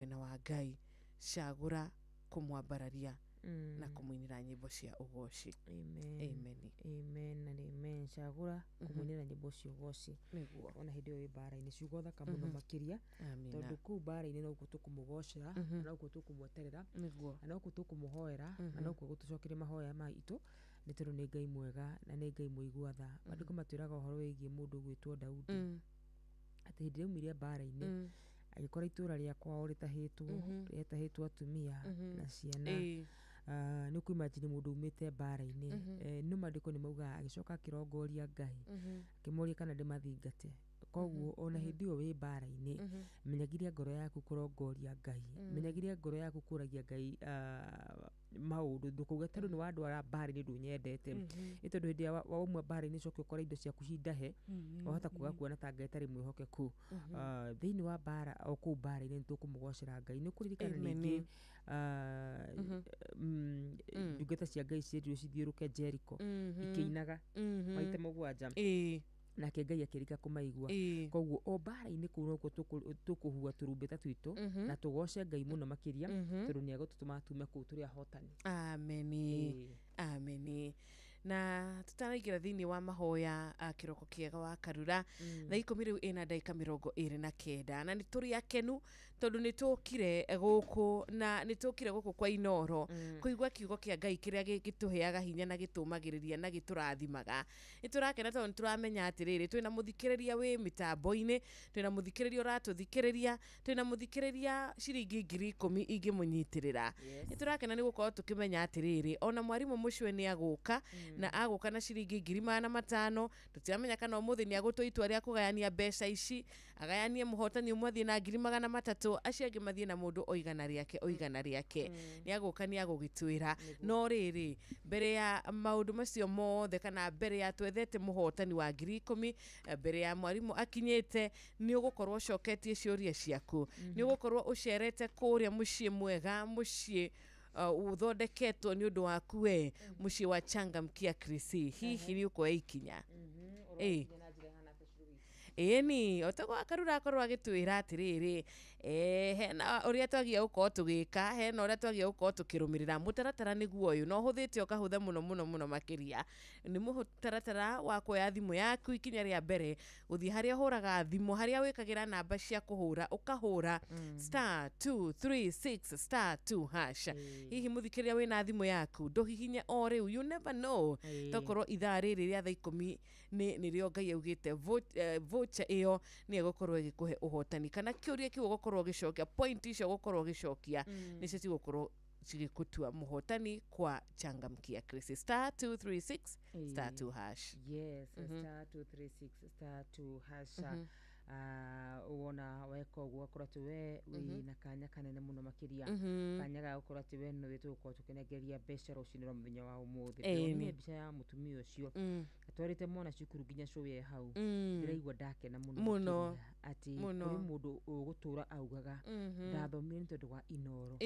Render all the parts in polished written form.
Mwena wa Ngai, cagũra kũmwambararia na kũmũinĩra nyĩmbo cia ũgoci. Amen. Amen. Amen and amen. Cagũra kũmũinĩra nyĩmbo cia ũgoci. Nĩguo. Ona hĩndĩ ĩyo wĩ mbara-inĩ, ciugo thaka mũno makĩria. Amina. Tondũ kũu mbara-inĩ nokuo tũkũmũgocera, na nokuo tũkũmweterera, Nĩguo. Na nokuo tũkũmũhoera, na nokuo gũtũcokeria mahoya maitũ, nĩ tondũ nĩ Ngai mwega na nĩ Ngai mũigua tha. Maandĩko matwĩraga ũhoro wĩgiĩ mũndũ ũgwĩtwo Daudi, atĩ hĩndĩ ĩrĩa aumire mbara-inĩ, agĩkora itũra rĩa kwao rĩtahĩtwo, rĩatahĩtwo atumia na ciana. Ah, nĩ ũkũ-imagine mũndũ umĩte mbara-inĩ. No maandĩko nĩ maugaga agĩcoka akĩrongoria Ngai, akĩmũria kana ndĩmathingate. Koguo ona hĩndĩ ĩyo wĩ mbara-inĩ, menyagiria ngoro yaku kũrongoria Ngai, menyagiria ngoro yaku kũragia Ngai maũndũ. Ndũkauge tondũ nĩ wandwara mbara-inĩ ndũnyendete, nĩ tondũ hĩndĩ ĩrĩa wauma mbara-inĩ ũcoke ũkore indo ciaku cindahe, wahota kwaga kuona ta Ngai atarĩ mwĩhokeku. Thĩinĩ wa mbara, o kũu mbara-inĩ nĩ tũkũmũgocera Ngai. Nĩ ũkũririkana Amen. ningĩ ndungata cia Ngai cierirwo cithiũrũke Jericho ikĩinaga maita 7, nake Ngai akĩrika kũmaigua. Koguo o mbara-inĩ kũu nokuo tũkũhuha tũrumbeta twitũ na tũgoce Ngai mũno makĩria, tondũ nĩ egũtũtũma tume kũu tũrĩ ahotani. Ameni. Ameni. Na tutanaingĩra thĩinĩ wa mahoya, kĩroko kĩega wa Karura. Thaa 10 rĩu ĩna ndagĩka 29, na nĩ tũrĩ akenu tondũ nĩ tũkire gũkũ, na nĩ tũkire gũkũ kwa Inoro kũigua kiugo kĩa Ngai kĩrĩa gĩtũheaga hinya na gĩtũmagĩrĩria na gĩtũrathimaga. Nĩ tũrakena tondũ nĩ tũramenya atĩrĩrĩ, twĩna mũthikĩrĩria wĩ mĩtambo-inĩ, twĩna mũthikĩrĩria ũratũthikĩrĩria, twĩna mũthikĩrĩria ciringi 10,000 ingĩmũnyitĩrĩra. Nĩ tũrakena nĩ gũkorwo tũkĩmenya atĩrĩrĩ, ona mwarimũ mũcwe nĩ agũka, na agũka na ciringi 500,000. Tũtiramenya kana ũmũthĩ nĩ agũtua itua rĩa kũgayania mbeca ici, agayanie mũhotani ũmwe athiĩ na 300,000, acio angĩ mathiĩ na mũndũ o igana rĩake o igana rĩake. Nĩ agũka, nĩ agũgĩtwĩra. No rĩrĩ, mbere ya maũndũ macio mothe, kana mbere ya twethete mũhotani wa 10,000, mbere ya mwarimũ akinyĩte, nĩ ũgũkorwo ũcoketie ciũria ciaku, nĩ ũgũkorwo ũcerete kũrĩa mũciĩ mwega, mũciĩ ũthondeketwo nĩ ũndũ waku we, mũciĩ wa Changamkia Krisi. Hihi nĩ ũkuoya ikinya? Ũrokinya na njĩra ĩhana atĩa ciũria ici? Ĩni otaguo Akarura akorwo agĩtwĩra atĩrĩrĩ, hena ũrĩa twagia gũkorwo tũgĩka, hena ũrĩa twagia gũkorwo tũkĩrũmĩrĩra. Mũtaratara nĩguo ũyũ, na ũhũthĩte ũkahũtha mũno mũno mũno makĩria. Nĩ mũtaratara wa kuoya thimũ yaku, ikinya rĩa mbere gũthiĩ harĩa ũhũraga thimũ, harĩa wĩkagĩra namba cia kũhũra, ũkahũra *236*2#. Hihi mũthikĩrĩria wĩna thimũ yaku, ndũhihinye o rĩu, you never know. Tokorwo ithaa rĩrĩ rĩa thaa 10 nĩ nĩrĩo Ngai augĩte voucher ĩyo nĩ ĩgũkorwo ĩgĩkũhe ũhotani, kana kĩũria kĩu ũgũkorwo ũgĩcokia, point icio ũgũkorwo ũgĩcokia nĩcio cigũkorwo cigĩgũtua mũhotani kwa Changamkia Krisi. *236*2#. Yes, *236*2#. Wona weka ũguo ũgakorwo atĩ we wĩna kanya kanene mũno makĩria, kanya ga gũkorwo atĩ we nĩwe tũgũkorwo tũkĩnengeria mbeca rũcinĩ rwa mũthenya wa ũmũthĩ. Ndĩronire mbica ya mũtumia ũcio atwarĩte mwana cukuru nginya cũĩ e hau. Ndĩraigua ndakena mũno Mũno. makĩria atĩ Mũno. kũrĩ mũndũ ũgũtũra augaga ndathomire nĩ tondũ wa Inoro.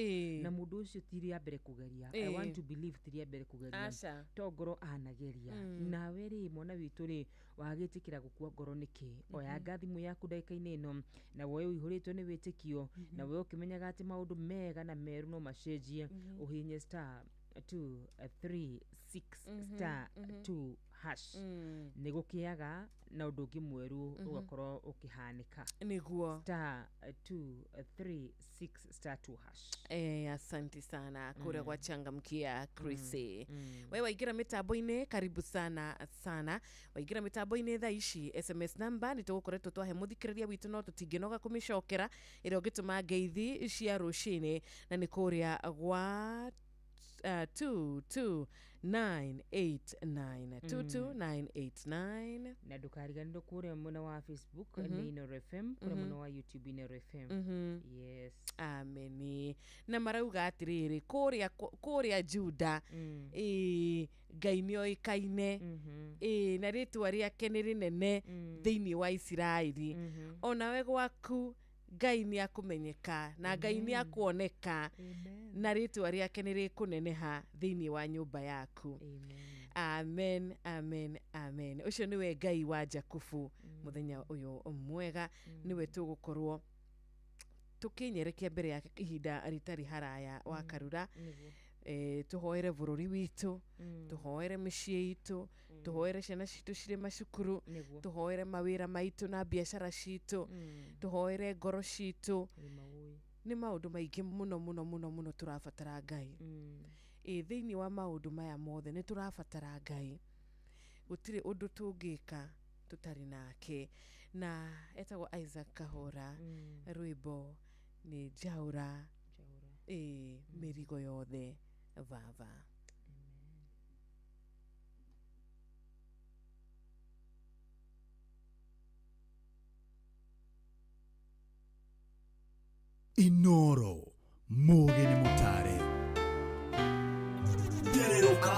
Na mũndũ ũcio ti rĩa mbere kũgeria. I want to believe ti rĩa mbere kũgeria. Aca. To ngoro anageria. Nawe rĩ, mwana witũ rĩ, wagĩtĩkĩra gũkua ngoro nĩkĩ? Oyanga thimũ yaku ndagĩka-inĩ ĩno, na woe ũihũrĩtwo nĩ wĩtĩkio, na woe ũkĩmenyaga atĩ maũndũ mega na meru no macenjie, ũhihinye *236*2#. Nĩ gũkĩaga na ũndũ ũngĩ mwerũ ũgakorwo ũkĩhanĩka. *236*2#. Asante sana kũrĩa gwa Changamkia Krisi. We waingĩra mĩtambo-inĩ, karibu sana sana. Waingĩra mĩtambo-inĩ thaa ici, SMS number nĩ tũgũkoretwo twahe mũthikĩrĩria witũ, no tũtingĩnoga kũmĩcokera, ĩrĩa ũngĩtũma ngeithi cia rũcinĩ, na nĩ kũrĩa gwa 22989, 22989. Na ndũkariganĩrwo kũrĩa mwena wa Facebook nĩ Inoro FM, kũrĩa mwena wa YouTube Inoro FM. Yes. Ameni. Na marauga atĩrĩrĩ, kũrĩa Juda, ĩĩ, Ngai nĩ oĩkaine, ĩĩ, na rĩtwa rĩake nĩ rĩnene thĩinĩ wa Isiraeli. Onawe gwaku Ngai nĩ akũmenyeka na Ngai nĩ akuoneka, na rĩtwa rĩake nĩ rĩkũneneha thĩinĩ wa nyũmba yaku. Amen. Amen, amen, amen. Ũcio nĩwe Ngai wa Jakubu. Mũthenya ũyũ mwega nĩwe tũgũkorwo Tũkĩnyerekia mbere yake ihinda rĩtarĩ haraya wa Karura. Nĩguo. Tũhoere bũrũri witũ, tũhoere mĩciĩ itũ, tũhoere ciana citũ cirĩ macukuru, Nĩguo. tũhoere mawĩra maitũ na biacara citũ, tũhoere ngoro citũ. Rĩma ũĩ. Nĩ maũndũ maingĩ mũno mũno mũno mũno tũrabatara Ngai. Ĩ thĩinĩ wa maũndũ maya mothe nĩ tũrabatara Ngai. Gũtirĩ ũndũ tũngĩka tũtarĩ nake. Na etagwo Isaac Kahora, rwĩmbo nĩ Njaũra. Njaũra. Ĩ mĩrigo yothe baba. Inoro mugi nĩ mũtare. Ndererũka.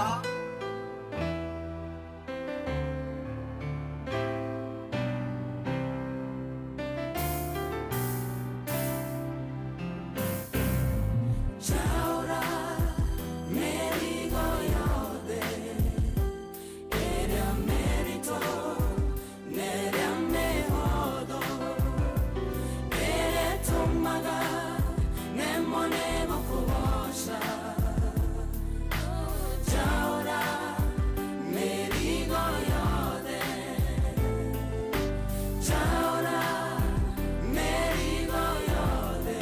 Njaũra mĩrigo yothe ĩrĩa mĩritũ na ĩrĩa mĩhũthũ, ĩrĩa ĩtũmaga nemwo nĩ gũkũgoca. Njaũra mĩrigo yothe, njaũra mĩrigo yothe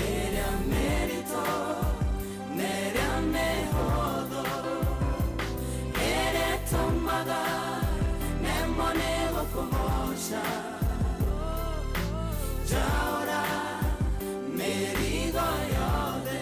ĩrĩa mĩritũ na ĩrĩa mĩhũthũ, ĩrĩa ĩtũmaga nemwo nĩ gũkũgoca. Njaũra mĩrigo yothe.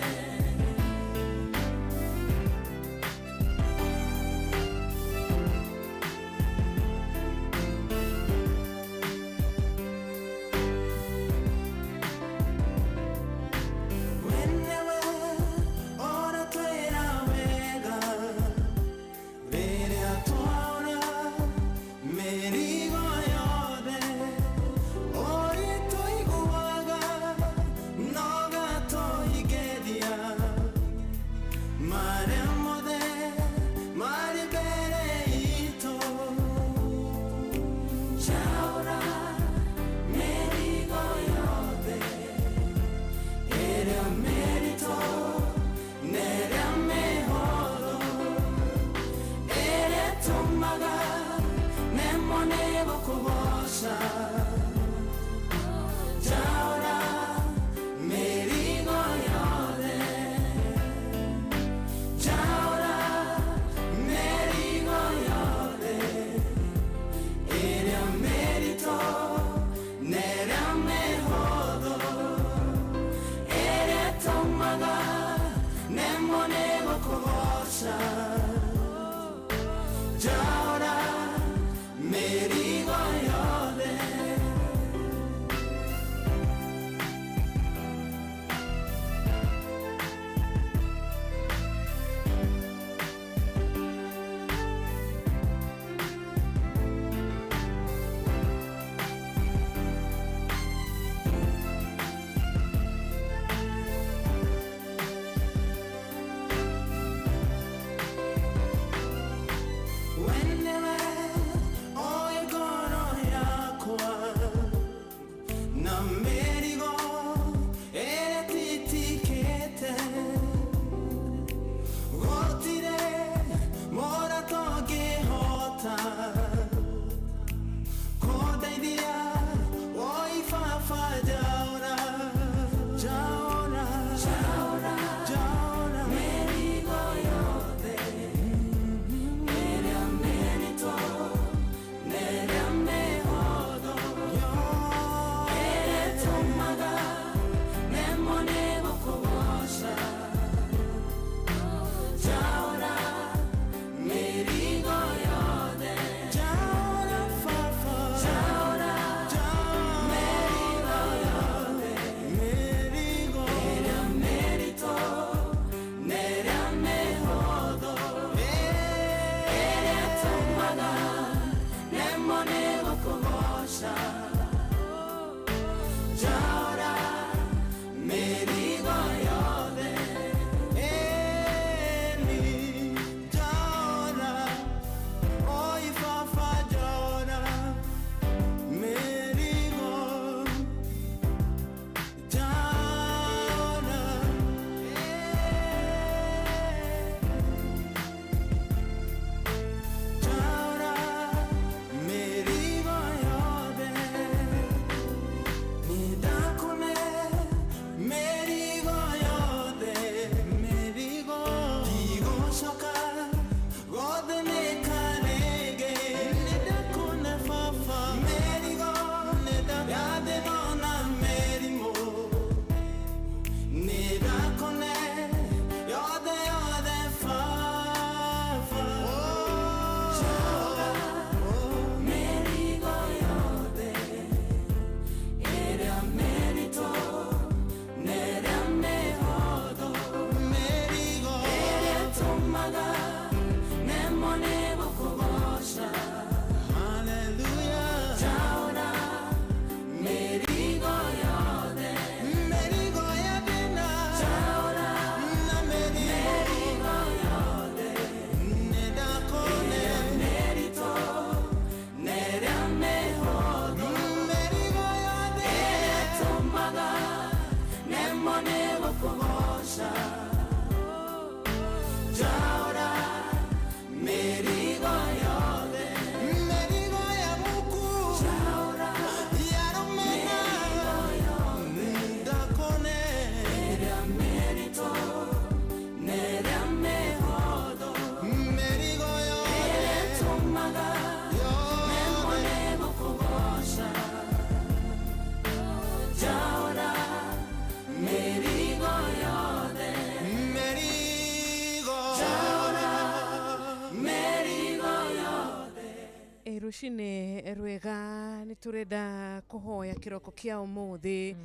Rũcinĩ rwega, nĩ tũrenda kũhoya kĩroko kĩa ũmũthĩ,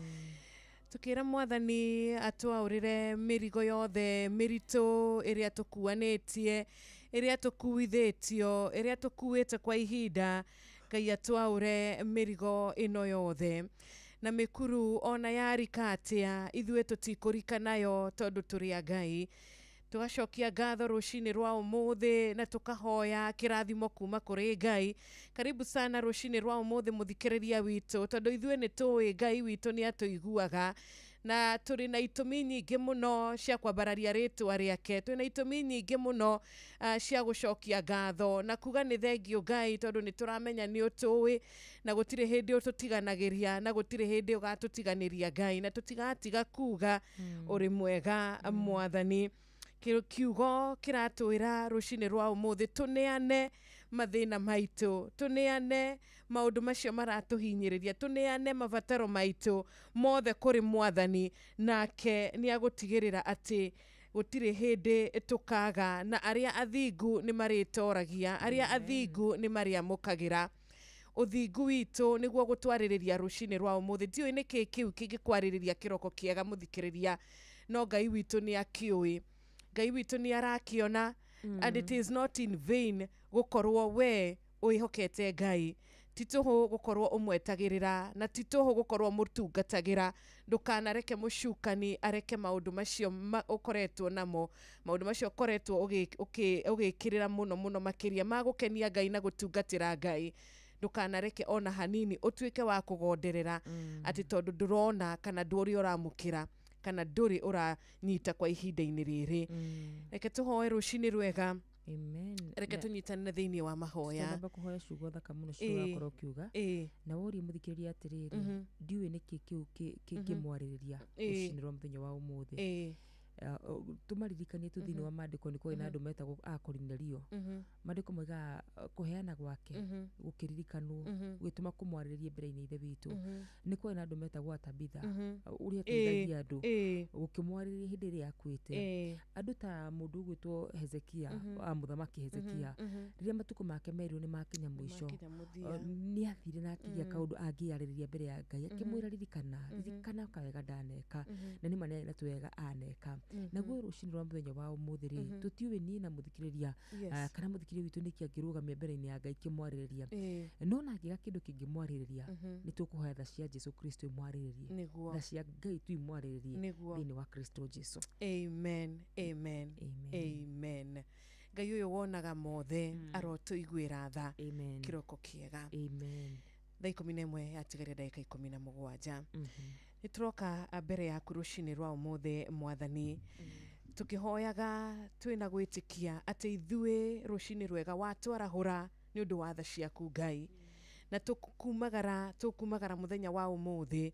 tukĩra Mwathani atwaũrĩre mĩrigo yothe mĩritũ ĩrĩa tũkuanĩtie, ĩrĩa tũkuithĩtio, ĩrĩa tũkuĩte kwa ihinda. Ngai atwaũre mĩrigo ĩno yothe na mĩkuru, ona yarika atĩa ithuĩ tũtikũrika nayo tondũ tũrĩ a Ngai. Tugacokia ngatho rũcinĩ rwa ũmũthĩ na tukahoya kĩrathimo kuma kũrĩ Ngai. Karibu sana rũcinĩ rwa ũmũthĩ, mũthikĩrĩria witũ, tondũ ithuĩ nĩ tũĩ Ngai witũ nĩ atũiguaga, na tũrĩ na itũmi nyingĩ mũno cia kwambararia rĩtwa rĩake. Twĩ na itũmi nyingĩ mũno cia gũcokia ngatho na kuga nĩ thengiũ Ngai, tondũ nĩ tũramenya nĩ ũtũĩ na gũtirĩ hĩndĩ ũtũtiganagĩria na gũtirĩ hĩndĩ ũgatũtiganĩria Ngai, na tũtigatiga kuga ũrĩ mwega Mwathani. Kiugo kĩratwĩra rũcinĩ rwa ũmũthĩ tũneane mathĩna maitũ, tũneane maũndũ macio maratũhinyĩrĩria, tũneane mabataro maitũ mothe kũrĩ Mwathani, nake nĩ agũtigĩrĩra atĩ gũtirĩ hĩndĩ tũkaga, na arĩa athingu nĩ marĩtoragia, arĩa athingu nĩ marĩamũkagĩra. Ũthingu witũ nĩguo gũtwarĩrĩria rũcinĩ rwa ũmũthĩ. Ndiũĩ nĩkĩ kĩu kĩngĩkwarĩrĩria kĩroko kĩega, mũthikĩrĩria, no Ngai witũ nĩ akĩũĩ, Ngai witũ nĩ arakĩona, and it is not in vain gũkorwo we wĩhokete Ngai. Ti tũhũ gũkorwo ũmwetagĩrĩra, na ti tũhũ gũkorwo mũtungatagĩra. Ndũkanareke mũcukani areke maũndũ macio ũkoretwo namo, maũndũ macio ũkoretwo ũgĩkĩrĩra mũno mũno makĩria ma gũkenia Ngai na gũtungatĩra Ngai. Ndũkanareke ona hanini ũtuĩke wa kũgonderera atĩ tondũ ndũrona kana ndũrĩ ũramũkĩra kana ndũrĩ ũranyita kwa ihinda-inĩ rĩrĩ. Reke tũhoe rũcinĩ rwega. Amen. Reke tũnyitanĩre thĩinĩ wa mahoya. Tũtanamba kũhoya, ciugo thaka mũno cio ũrakorwo ũkiuga, na worie mũthikĩrĩria atĩrĩrĩ, ndiũĩ nĩkĩ kĩu kĩngĩmwarĩrĩria rũcinĩ rwa mũthenya wa ũmũthĩ. Tũmaririkanie tu thĩinĩ wa maandĩko nĩ kwarĩ na andũ metagwo a Korinelio. Maandĩko moigaga kũheana gwake gũkĩririkanwo, gũgĩtũma kũmwarĩrĩria mbere-inĩ Ithe witũ. Nĩ kwarĩ na andũ metagwo Atabitha, ũrĩa ateithagia andũ, gũkĩmwarĩrĩria hĩndĩ ĩrĩa akuĩte. Andũ ta mũndũ ũgwĩtwo Hezekia, wa mũthamaki Hezekia, rĩrĩa matukũ make merirwo nĩ makinya mũico, Makinya mũthia. Nĩ athire na akĩgĩa kaũndũ angĩarĩrĩria mbere ya Ngai, akĩmwĩra, "Ririkana, ririkana kawega ndaneka." Na nĩ ma nĩ na twega aneka. Naguo rũcinĩ rwa mũthenya wa ũmũthĩ rĩ, tũtiũĩ niĩ na mũthikĩrĩria kana mũthikĩrĩria witũ nĩkĩ angĩrũgamia mbere-inĩ ya Ngai kĩmwarĩrĩria, no na angĩga kĩndũ kĩngĩmwarĩrĩria, nĩ tũkũhoya tha cia Jesu Kristo imwarĩrĩrie, tha cia Ngai tu imwarĩrĩrie thĩinĩ wa Kristo Jesu. Amen, amen. Amen. Amen. Ngai ũyũ wonaga mothe arotũiguĩra tha. Amen. Kĩroko kĩega. Amen. Thaa 11 yatigaria ndagĩka 17. Nĩ tũroka mbere yaku rũcinĩ rwa ũmũthĩ, Mwathani, tũkĩhoyaga twĩna gwĩtĩkia atĩ ithuĩ rũcinĩ rwega watwarahũra nĩ ũndũ wa tha ciaku Ngai, na tũkumagara, tũkumagara mũthenya wa ũmũthĩ,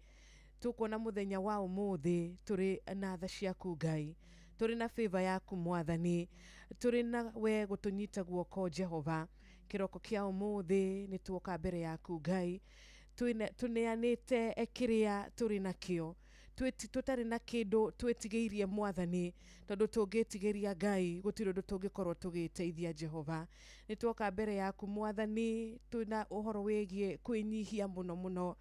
tũkuona mũthenya wa ũmũthĩ tũrĩ na tha ciaku Ngai, tũrĩ na favor yaku Mwathani, tũrĩ na we gũtũnyita guoko Jehova. Kĩroko kĩa ũmũthĩ nĩ tuoka mbere yaku Ngai, tũneanĩte kĩrĩa tũrĩ nakĩo, tũtarĩ na kĩndũ twĩtigĩirie Mwathani, tondũ tũngĩtigĩria Ngai gũtirĩ ũndũ tũngĩkorwo tũgĩteithia Jehova. Nĩ tuoka mbere yaku Mwathani twĩna ũhoro wĩgiĩ kwĩnyihia mũno mũno,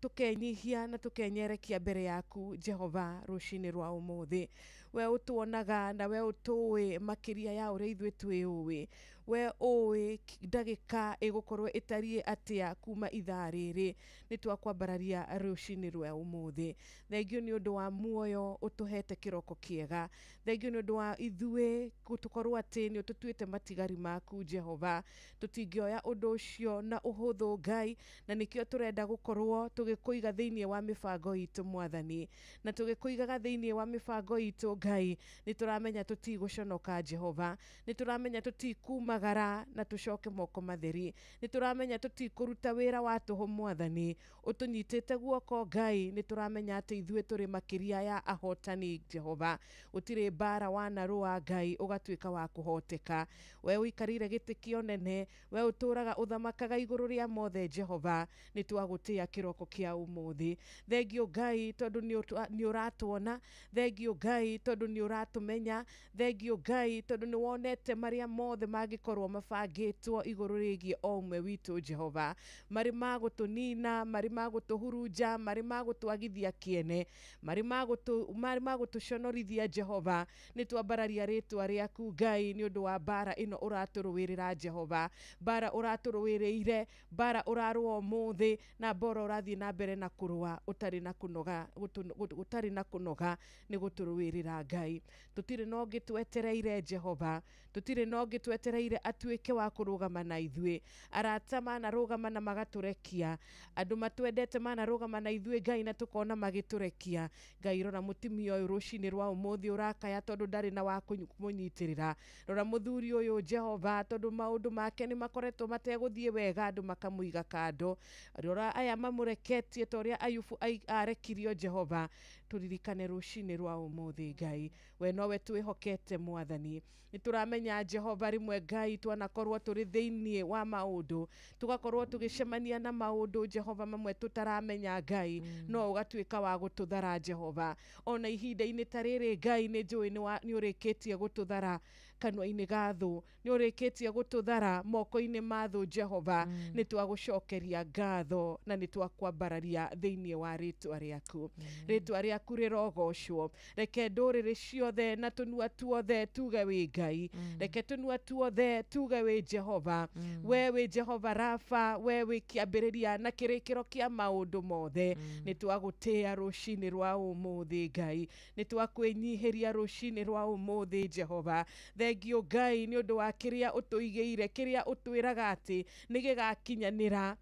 tũkenyihia na tũkenyerekia mbere yaku Jehova rũcinĩ rwa ũmũthĩ. We ũtuonaga na we ũtũĩ makĩria ya ũrĩa ithuĩ twĩũĩ. We ũĩ ndagĩka ĩgũkorwo ĩtariĩ atĩa kuma ithaa rĩrĩ. Nĩ twakwambararia rũcinĩ rwa ũmũthĩ. Thengiũ nĩ ũndũ wa muoyo ũtũhete kĩroko kĩega. Thengiũ nĩ ũndũ wa ithuĩ gũtũkorwo atĩ nĩ ũtũtuĩte matigari maku Jehova. Tũtingĩoya ũndũ ũcio na ũhũthũ Ngai, na nĩkĩo tũrenda gũkorwo tũgĩkũiga thĩinĩ wa mĩbango itũ Mwathani, na tũgĩkũigaga thĩinĩ wa mĩbango itũ Ngai, nĩ tũramenya tũtigũconoka Jehova, nĩ tũramenya tũtikumagara na tũcoke moko matheri, nĩ tũramenya tũtikũruta wĩra wa tũhũ Mwathani. Ũtũnyitĩte guoko Ngai, nĩ tũramenya atĩ ithuĩ tũrĩ makĩria ya ahotani Jehova. Gũtirĩ mbara wanarũa Ngai ũgatuĩka wa kũhoteka. We ũikarĩire gĩtĩ kĩa ũnene, we ũtũraga ũthamakaga igũrũ rĩa mothe Jehova, nĩ twagũtĩa kĩroko kĩa ũmũthĩ. Thengiũ Ngai tondũ nĩ ũratuona. Thengiũ Ngai tondũ tondũ nĩ ũratũmenya. Thengio Ngai tondũ nĩ wonete marĩa mothe mangĩkorwo mabangĩtwo igũrũ rĩgiĩ o ũmwe witũ Jehova, marĩ ma gũtũnina, marĩ ma gũtũhurunja, marĩ ma gũtwagithia kĩene, marĩ ma gũtũconorithia Jehova. Nĩ twambararia rĩtwa rĩaku Ngai nĩ ũndũ wa mbara ĩno ũratũrũĩrĩra Jehova, mbara ũratũrũĩrĩire, mbara ũrarũa ũmũthĩ na mbara ũrathiĩ na mbere na kũrũa ũtarĩ na kũnoga, ũtarĩ na kũnoga nĩ gũtũrũĩrĩra Ngai. Tũtirĩ na ũngĩ twetereire Jehova, tũtirĩ na ũngĩ twetereire atuĩke wa kũrũgama na ithuĩ. Arata manarũgama na magatũrekia, andũ matwendete manarũgama na ithuĩ Ngai na tũkona magĩtũrekia. Ngai rora mũtumia ũyũ rũcinĩ rwa ũmũthĩ ũrakaya tondũ ndarĩ na wa kũmũnyitĩrĩra. Rora mũthuri ũyũ Jehova tondũ maũndũ make nĩ makoretwo mategũthiĩ wega, andũ makamũiga kando. Rora aya mamũreketie ta ũrĩa Ayubu arekirio Jehova. Tũririkane rũcinĩ rwa ũmũthĩ Ngai, we nowe twĩhokete Mwathani. Nĩ tũramenya Jehova rĩmwe Ngai twanakorwo tũrĩ thĩinĩ wa maũndũ, tũgakorwo tũgĩcemania na maũndũ Jehova mamwe tũtaramenya Ngai, no ũgatuĩka wa gũtũthara Jehova. Ona ihinda-inĩ ta rĩrĩ Ngai nĩ njũĩ nĩ ũrĩkĩtie gũtũthara kanua-inĩ ga thũ, nĩ ũrĩkĩtie gũtũthara moko-inĩ ma thũ Jehova. Nĩ twagũcokeria ngatho na nĩ twakwambararia thĩinĩ wa rĩtwa rĩaku. Rĩtwa rĩaku rĩrogocwo. Reke ndũrĩrĩ ciothe na tũnua tuothe tuge wĩ Ngai. Reke tũnua tuothe tuge wĩ Jehova. We wĩ Jehova Rafa, we wĩ kĩambĩrĩria na kĩrĩkĩro kĩa maũndũ mothe. Nĩ twagũtĩĩa rũcinĩ rwa ũmũthĩ Ngai, nĩ twakwĩnyihĩria rũcinĩ rwa ũmũthĩ Jehova. Thengio Ngai nĩ ũndũ wa kĩrĩa ũtũigĩire, kĩrĩa ũtwĩraga atĩ nĩ gĩgakinyanĩra,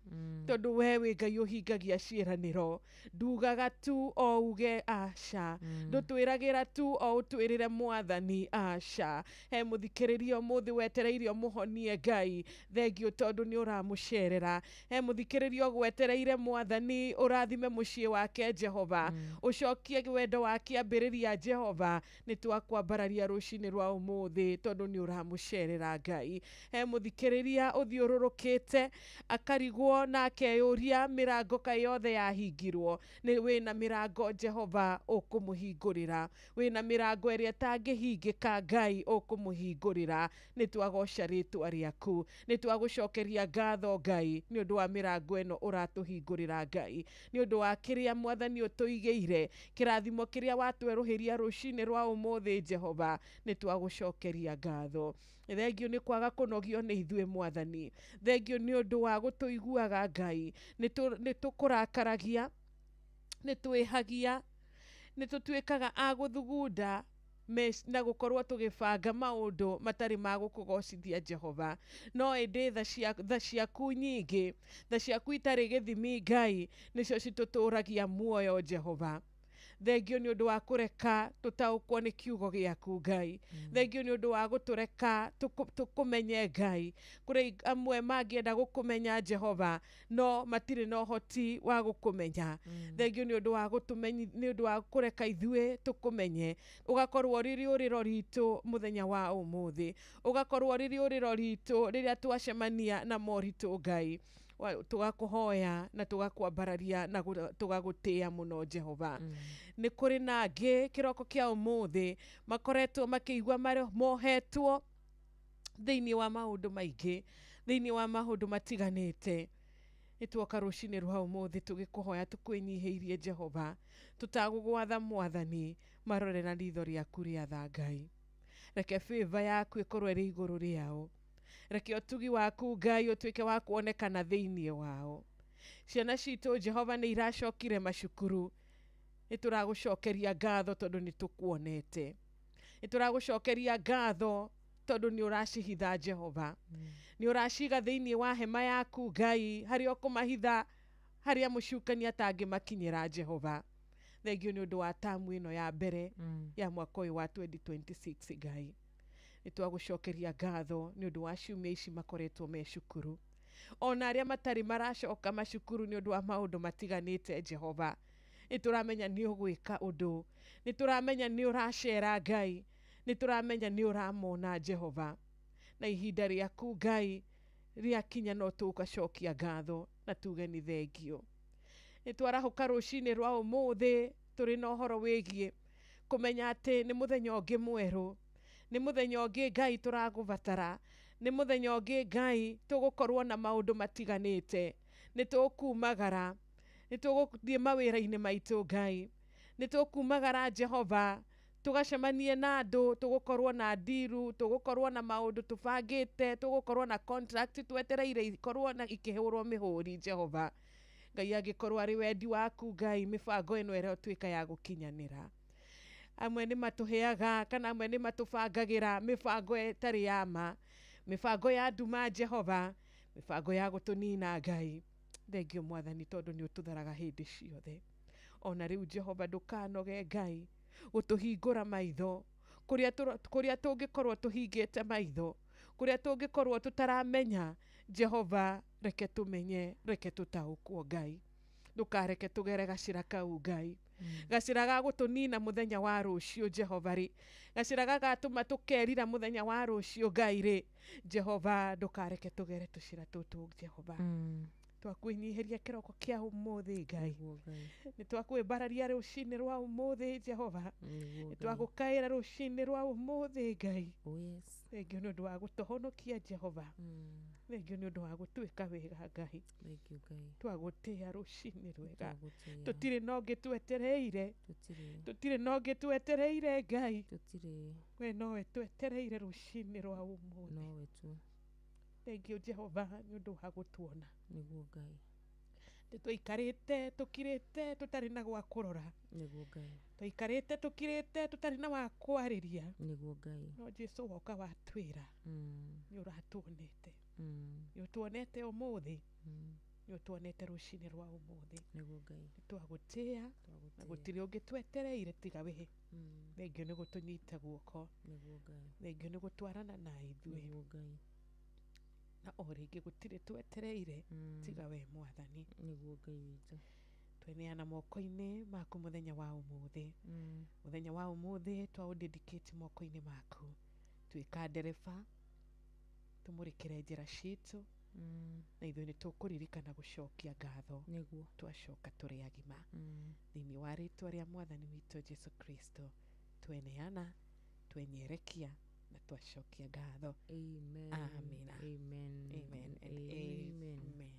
tondũ we wĩ Ngai ũhingagia ciĩranĩro. Ndugaga tu o uge aca, ndũtwĩragĩra tu o ũtwĩrĩre Mwathani aca. He mũthikĩrĩria ũmũthĩ wetereire ũmũhonie Ngai, thengio tondũ nĩ ũramũcerera. He mũthikĩrĩria ũgwetereire Mwathani ũrathime mũciĩ wake Jehova, ũcokie wendo wa kĩambĩrĩria Jehova. Nĩ twakwambararia rũcinĩ rwa ũmũthĩ tondũ nĩ ũramũcerera Ngai. He mũthikĩrĩria ũthiũrũrũkĩte akarigwo na akeyũria mĩrango kaĩ yothe yahingirwo, nĩ wĩna mĩrango Jehova ũkũmũhingũrĩra, wĩna mĩrango ĩrĩa ĩtangĩhingĩka Ngai ũkũmũhingũrĩra. Nĩ twagoca rĩtwa rĩaku, nĩ twagũcokeria ngatho Ngai nĩ ũndũ wa mĩrango ĩno ũratũhingũrĩra Ngai, nĩ ũndũ wa kĩrĩa Mwathani ũtũigĩire, kĩrathimo kĩrĩa watwerũhĩria rũcinĩ rwa ũmũthĩ Jehova. Nĩ twagũcokeria ngatho. Thengio nĩ kwaga kũnogio nĩ ithuĩ Mwathani, thengio nĩ ũndũ wa gũtũiguaga Ngai. Nĩ tũkũrakaragia, nĩ twĩhagia, nĩ tũtuĩkaga a gũthugunda na gũkorwo tũgĩbanga maũndũ matarĩ ma gũkũgocithia Jehova. No ĩndĩ tha ciaku nyingĩ, tha ciaku itarĩ gĩthimi Ngai, nĩcio citũtũragia muoyo Jehova. Thengio nĩ ũndũ wa kũreka tũtaũkwo nĩ kiugo gĩaku Ngai. Thengio nĩ ũndũ wa gũtũreka tũkũmenye Ngai. Kũrĩ amwe mangĩenda gũkũmenya Jehova no matirĩ na ũhoti wa gũkũmenya. Thengio nĩ ũndũ wa nĩ ũndũ wa kũreka ithuĩ tũkũmenye. Ũgakorwo rĩrĩ ũrĩro ritũ mũthenya wa ũmũthĩ, ũgakorwo rĩrĩ ũrĩro ritũ rĩrĩa twacemania na moritũ Ngai. Tũgakũhoya na tũgakwambararia na tũgagũtĩĩa mũno Jehova. Nĩ kũrĩ na angĩ kĩroko kĩa ũmũthĩ makoretwo makĩigua mohetwo thĩinĩ wa maũndũ maingĩ, thĩinĩ wa maũndũ matiganĩte. Nĩ tuoka rũcinĩ rwa ũmũthĩ tũgĩkũhoya tũkwĩnyihĩirie Jehova, tũtagũgwatha Mwathani, marore na ritho rĩaku rĩa tha Ngai. Reke favor yaku ĩkorwo ĩrĩ igũrũ rĩao. Reke ũtugi waku Ngai ũtuĩke wa kuonekana thĩinĩ wao. Ciana citũ Jehova nĩ iracokire macukuru, nĩ tũragũcokeria ngatho tondũ nĩ tũkuonete. Nĩ tũragũcokeria ngatho tondũ nĩ ũracihitha Jehova, nĩ ũraciga thĩinĩ wa hema yaku Ngai, harĩa ũkũmahitha, harĩa mũcukani atangĩmakinyĩra Jehova. Thengio nĩ ũndũ wa tamu ĩno ya mbere ya mwaka ũyũ wa 2026 Ngai. Nĩ twagũcokeria ngatho nĩ ũndũ wa ciumia ici makoretwo me cukuru, ona arĩa matarĩ maracoka macukuru nĩ ũndũ wa maũndũ matiganĩte Jehova. Nĩ tũramenya nĩ ũgwĩka ũndũ, nĩ tũramenya nĩ ũracera Ngai, nĩ tũramenya nĩ ũramona Jehova. Na ihinda rĩaku Ngai rĩakinya no tũgacokia ngatho na tuge nĩ thengio. Nĩ twarahũka rũcinĩ rwa ũmũthĩ tũrĩ na ũhoro wĩgiĩ Kũmenya atĩ nĩ mũthenya ũngĩ mwerũ, nĩ mũthenya ũngĩ Ngai tũragũbatara, nĩ mũthenya ũngĩ Ngai tũgũkorwo na maũndũ matiganĩte, nĩ tũkumagara, nĩ tũgũthiĩ mawĩra-inĩ maitũ Ngai, nĩ tũkumagara Jehova, tũgacemanie na andũ, tũgũkorwo na ndiru, tũgũkorwo na maũndũ tũbangĩte, tũgũkorwo na contract twetereire ikorwo na ikĩhũrwo mĩhũri Jehova. Ngai angĩkorwo arĩ wendi waku Ngai, mĩbango ĩno ĩrotuĩka ya gũkinyanĩra. Amwe nĩ matũheaga kana amwe nĩ matũbangagĩra mĩbango ĩtarĩ ya ma, mĩbango ya nduma Jehova, mĩbango ya gũtũnina Ngai. Thengio Mwathani tondũ nĩ ũtũtharaga hĩndĩ ciothe. Ona rĩu Jehova ndũkanoge Ngai gũtũhingũra maitho kũrĩa tũngĩkorwo tũhingĩte maitho, kũrĩa tũngĩkorwo tũtaramenya Jehova, reke tũmenye, reke tũtaũkwo Ngai. Ndũkareke tũgere gacĩra kau Ngai, gacĩra ga gũtũnina mũthenya wa rũciũ Jehova rĩ, gacĩra gagatũma tũkerira mũthenya wa rũciũ Ngai rĩ, Jehova ndũkareke tũgere tũcĩra tũtũ Jehova. Twakwĩnyihĩria kĩroko kĩa ũmũthĩ Ngai, nĩ twakwĩmbararia rũcinĩ rwa ũmũthĩ Jehova, nĩ twagũkaĩra rũcinĩ rwa ũmũthĩ Ngai. Thengio nĩ ũndũ wa gũtũhonokia Jehova, thengio nĩ ũndũ wa gũtuĩka wega Ngai, twagũtĩĩa rũcinĩ rwega, tũtirĩ na ũngĩ twetereire, tũtirĩ na ũngĩ twetereire Ngai, we nowe twetereire rũcinĩ rwa ũmũthĩ. Thengio Jehova nĩ ũndũ wa gũtuona. Nĩguo Ngai. Twaikarĩte tũkirĩte tũtarĩ na gwa kũrora. Nĩguo Ngai. Twaikarĩte tũkirĩte tũtarĩ na wa kwarĩria. Nĩguo Ngai. No Jesu woka watwĩra nĩ ũratuonete. Nĩ ũtuonete ũmũthĩ. Nĩ ũtuonete rũcinĩ rwa ũmũthĩ. Nĩguo Ngai. Nĩ twagũtĩĩa na gũtirĩ ũngĩ twetereire tiga we. Thengio nĩ gũtũnyita guoko. Nĩguo Ngai. Thengio nĩ gũtwarana na ithuĩ. Nĩguo Ngai. Na o rĩngĩ gũtirĩ twetereire tiga we Mwathani. Nĩguo Ngai witũ. Tweneana moko-inĩ maku mũthenya wa ũmũthĩ. Mũthenya wa ũmũthĩ twaũdedicate moko-inĩ maku. Tuĩka ndereba, tũmũrĩkĩre njĩra citũ, na ithuĩ nĩ tũkũririkana gũcokia ngatho. Nĩguo. Twacoka tũrĩ agima. Thĩinĩ wa rĩtwa rĩa Mwathani witũ Jesu Kristo, tweneana, twenyerekia na twacokia ngatho. Amen. Amina. Amen. Amen and Amen. amen.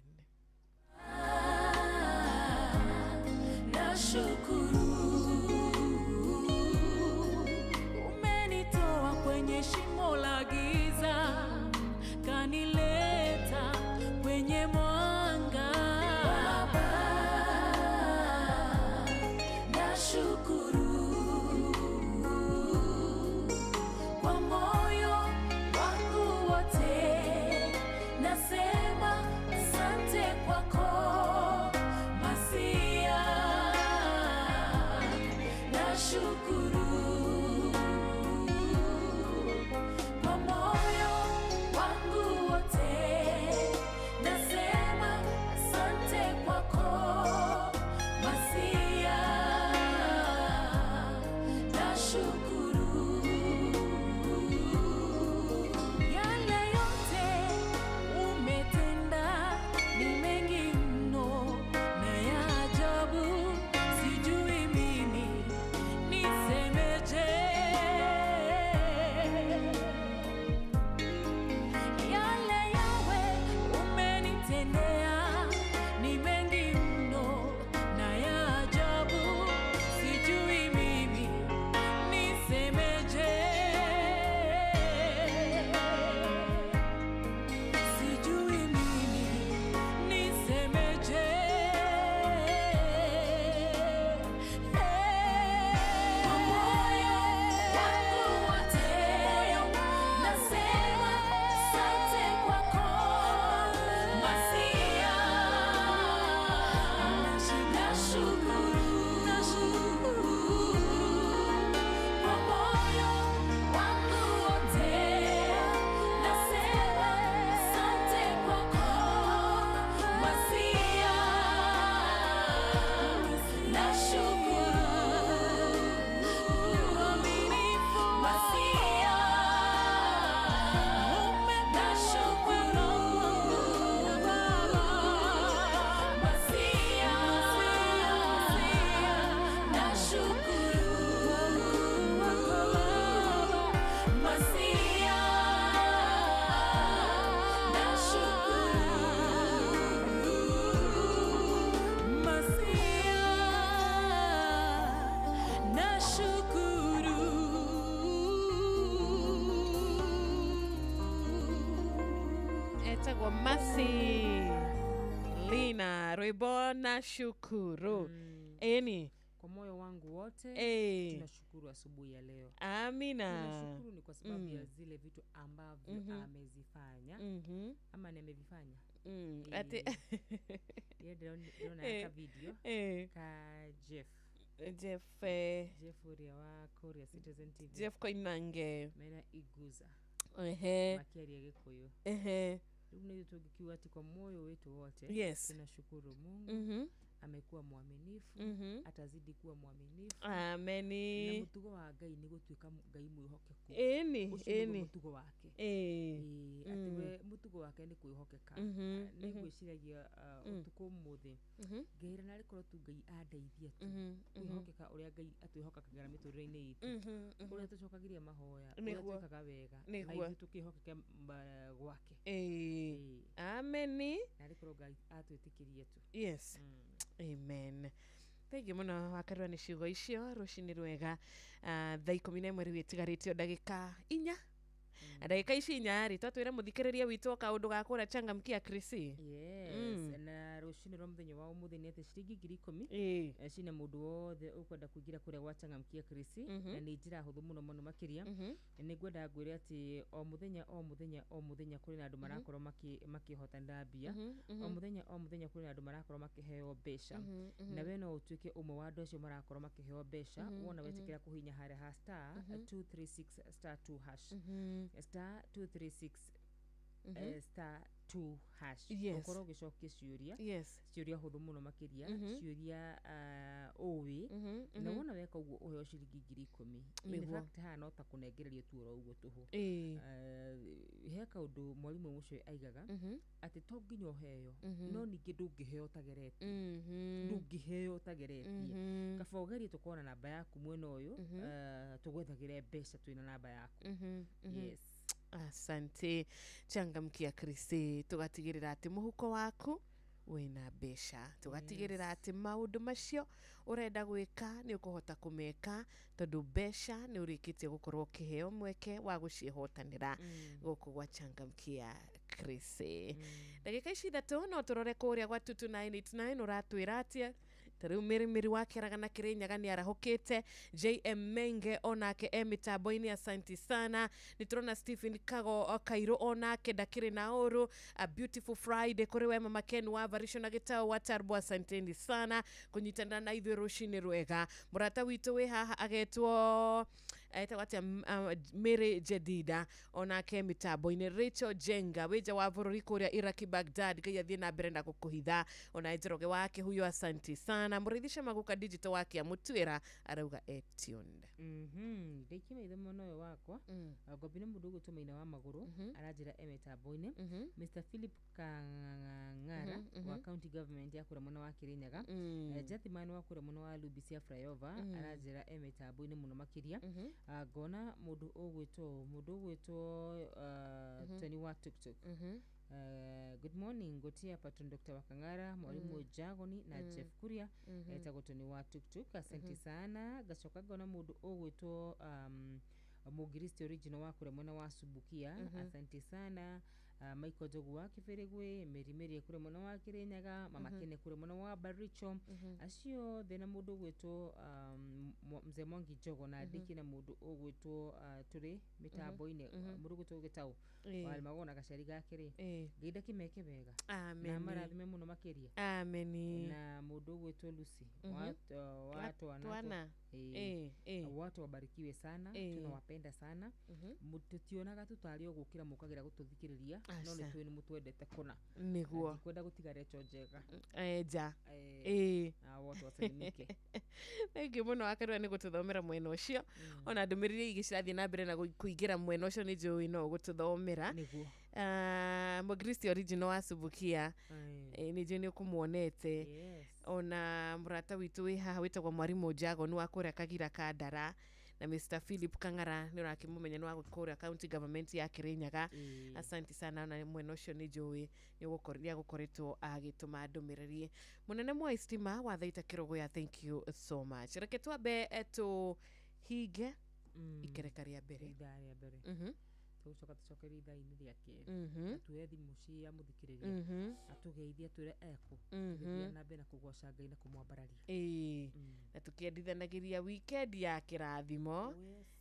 Nashukuru umenitoa kwenye shimo la giza, kanileta kwenye mwanga. Baba, nashukuru kwa moyo wangu wote, nasema asante kwako Masia. Nashukuru kwa moyo wangu wote, nasema asante kwako Masia. Nashukuru yale yote umetenda ni mengi mno na ya ajabu, sijui mimi nisemeje. Etagwo Mercy Lina rwimbo na shukuru. Eni Kwa moyo wangu wote tunashukuru asubuhi ya leo. Amina. Tunashukuru ni kwa sababu ya zile vitu ambavyo amezifanya ama ni amevifanya. Ati Yeye ndĩrona ka video ka Jeff. Jeff Jeff ũrĩa wa kũrĩa Citizen TV. Jeff Koinange. Mena Iguza. Makĩaria Gĩkũyũ. Rĩu nĩ tũngĩkiuga atĩ kwa moyo wetu wote tunashukuru Mungu. Amekuwa mwaminifu, atazidi kuwa mwaminifu. Ameni. Na mutugo wa Ngai nĩ gũtuĩka Ngai mwĩhokeku. Ĩni, Ũcio nĩguo ĩni. mutugo wake. Atĩ we mutugo wake nĩ kwĩhokeka. Nĩ ngwĩciragia ũtukũ ũmũthĩ ngeira narĩ korwo tu Ngai andeithia tu kwĩhokeka ũrĩa Ngai atwĩhokekaga mĩtũrĩre-inĩ itũ, ũrĩa tũcokagĩria mahoya, ũrĩa twĩkaga wega, na ithuĩ tũkĩhokeke gwake. Ameni. Narĩ korwo Ngai atwĩtĩkĩrie tu. Yes. Amen. Thengiũ mũno wakarua nĩ ciugo icio rũcinĩ rwega. Thaa 11 rĩu ĩtigarĩte o ndagĩka 4. Na ndagĩka ici 4 rĩ twatwĩra mũthikĩrĩria witũ o kaũndũ ga kũrĩa changamkia Krisi. Yes, na rũcinĩ rwa mũthenya wa ũmũthĩ nĩ atĩ ciringi 10,000 cina mũndũ wothe ũkwenda kũingĩra kũrĩa gwa changamkia Krisi, na nĩ njĩra hũthũ mũno mũno makĩria. Nĩ ngwenda ngwĩre atĩ o mũthenya o mũthenya o mũthenya kũrĩ na andũ marakorwo makĩhotanĩra mbia. O mũthenya o mũthenya kũrĩ na andũ marakorwo makĩheo mbeca, na we no ũtuĩke ũmwe wa andũ acio marakorwo makĩheo mbeca wona wetĩkĩra kũhihinya harĩa ha star 236 star 2 hash, star 236 star 2 hash. Ũkorwo ũgĩcokia ciũria, ciũria hũthũ mũno makĩria, ciũria ũĩ, na wona weka ũguo ũheo ciringi 10,000. In fact haha no ta kũnengererio tu oro ũguo tũhũ. He kaũndũ mwarimũ ũcio aigaga atĩ to nginya ũheo, no ningĩ ndũngĩheo ũtageretie. Ndũngĩheo ũtageretie. Kaba ũgerie tũkona namba yaku mwena ũyũ, tũgwethagĩre mbeca twĩna namba yaku. Yes. Asante. Changamkia Krisi, tugatigĩrĩra atĩ mũhuko waku wĩna mbeca, tugatigĩrĩra atĩ maũndũ macio ũrenda gwĩka nĩ ũkũhota kũmeka, tondũ mbeca nĩ ũrĩkĩtie gũkorwo ũkĩheo mweke wa gũciĩhotanĩra gũkũ gwa changamkia Krisi. Ndagĩka ici 3 no tũrore kũrĩa gwa 22989 ũratwĩra atĩa. Ta rĩu Mĩrĩ wa Kĩaraga na Kĩrĩnyaga nĩ arahũkĩte. JM Menge onake e mĩtambo-inĩ, asanti sana. Nĩ tũrona Stephen Kago Kairũ onake ndakĩrĩ na ũru. A beautiful Friday kũrĩ we Mama Ken wa Varisho na Gĩtaũ wa Tarbo, asanteni sana kũnyitanĩra na ithuĩ rũcinĩ rwega. Mũrata witũ wĩ haha agetwo etagwo atĩa, Mary Jedida onake mĩtambo-inĩ. Rachel Jenga wĩnja wa bũrũri kũrĩa Iraki Baghdad, Ngai athiĩ na mbere na gũkũhitha. Ona Njoroge wa Kĩhuyo, asanti sana. Mũrĩithi Maguka digital wa Kĩamũtuĩra arauga etuned. Ndaikia maitho mwena ũyũ wakwa, ngombi nĩ mũndũ ũgwĩtwo Maina wa Magũrũ aranjĩra e mĩtambo-inĩ. Mr Philip Kang'ara wa county government ya kũrĩa mwena wa Kĩrĩnyaga, Jathiman wa kũrĩa mwena wa Lubi cia flyover aranjĩra e mĩtambo-inĩ mũno makĩria. Ngona mũndũ ũgwĩtwo Tony wa Tuktuk. Good morning Gotia patron Dr. Wakang'ara, mwalimu Jagoni na Jeff Kuria, etagwo Tony wa Tuktuk, asante sana. Ngacoka ngona mũndũ ũgwĩtwo Mũngiristi original wa kũrĩa mwena wa Subukia, asante sana. Michael Njogu wa Kĩbĩrĩgwĩ, Mary Mary kũrĩa mwena wa Kĩrĩnyaga, Mama Kene kũrĩa mwena wa Baricho, acio othe na mũndũ ũgwĩtwo Mzee Mwangi Njogo na Ndiki na mũndũ ũgwĩtwo tũrĩ mĩtambo-inĩ, mũndũ ũgwĩtwo Gĩtaũ warĩmagwo na gacari gake rĩ, Ngai ndakĩmeke wega na marathime mũno makĩria. Ameni. Na mũndũ ũgwĩtwo Lucy wa Twana, watu wabarikiwe sana, tunawapenda sana. Tũtionaga tũtarĩ o gũkĩra mũkagĩra gũtũthikĩrĩria, no nĩ tũĩ nĩ mũtwendete kũna. Nĩguo ndikwenda gũtiga Recho njega nja na wote wasalimike. Thengiũ mũno Wakarua nĩ gũtũthomera mwena ũcio. Ona ndũmĩrĩri ingĩ cirathiĩ na mbere na kũingĩra mwena ũcio nĩ njũĩ no ũgũtũthomera. Nĩguo. Mũkristi original wa Subukia nĩ njũĩ nĩ ũkũmuonete. Ona mũrata witũ wĩ haha wĩtagwo Mwarimũ Jagon wa kũrĩa Kagira Kandara, na Mr Philip Kang'ara nĩ ũrakĩmũmenya nĩ wa kũrĩa county government ya Kĩrĩnyaga, asanti sana. Ona mwena ũcio nĩ njũĩ nĩ agũkoretwo agĩtũma ndũmĩrĩri. Mũnene Mwai Stima wa Thaita Kĩrũgũya, thank you so much. Reke twambe tũhinge ikereka rĩa mbere. Ithaa rĩa mbere. Tũgũcoka tũcokerie ithaa-inĩ rĩa kerĩ, na tuoye thimũ cia mũthikĩrĩria, atũgeithie, atwĩre ekũ, tũgĩthiĩ na mbere na kũgoca Ngai na kũmwambararia. Ĩĩ, na tũkĩendithanagĩria weekend ya kĩrathimo.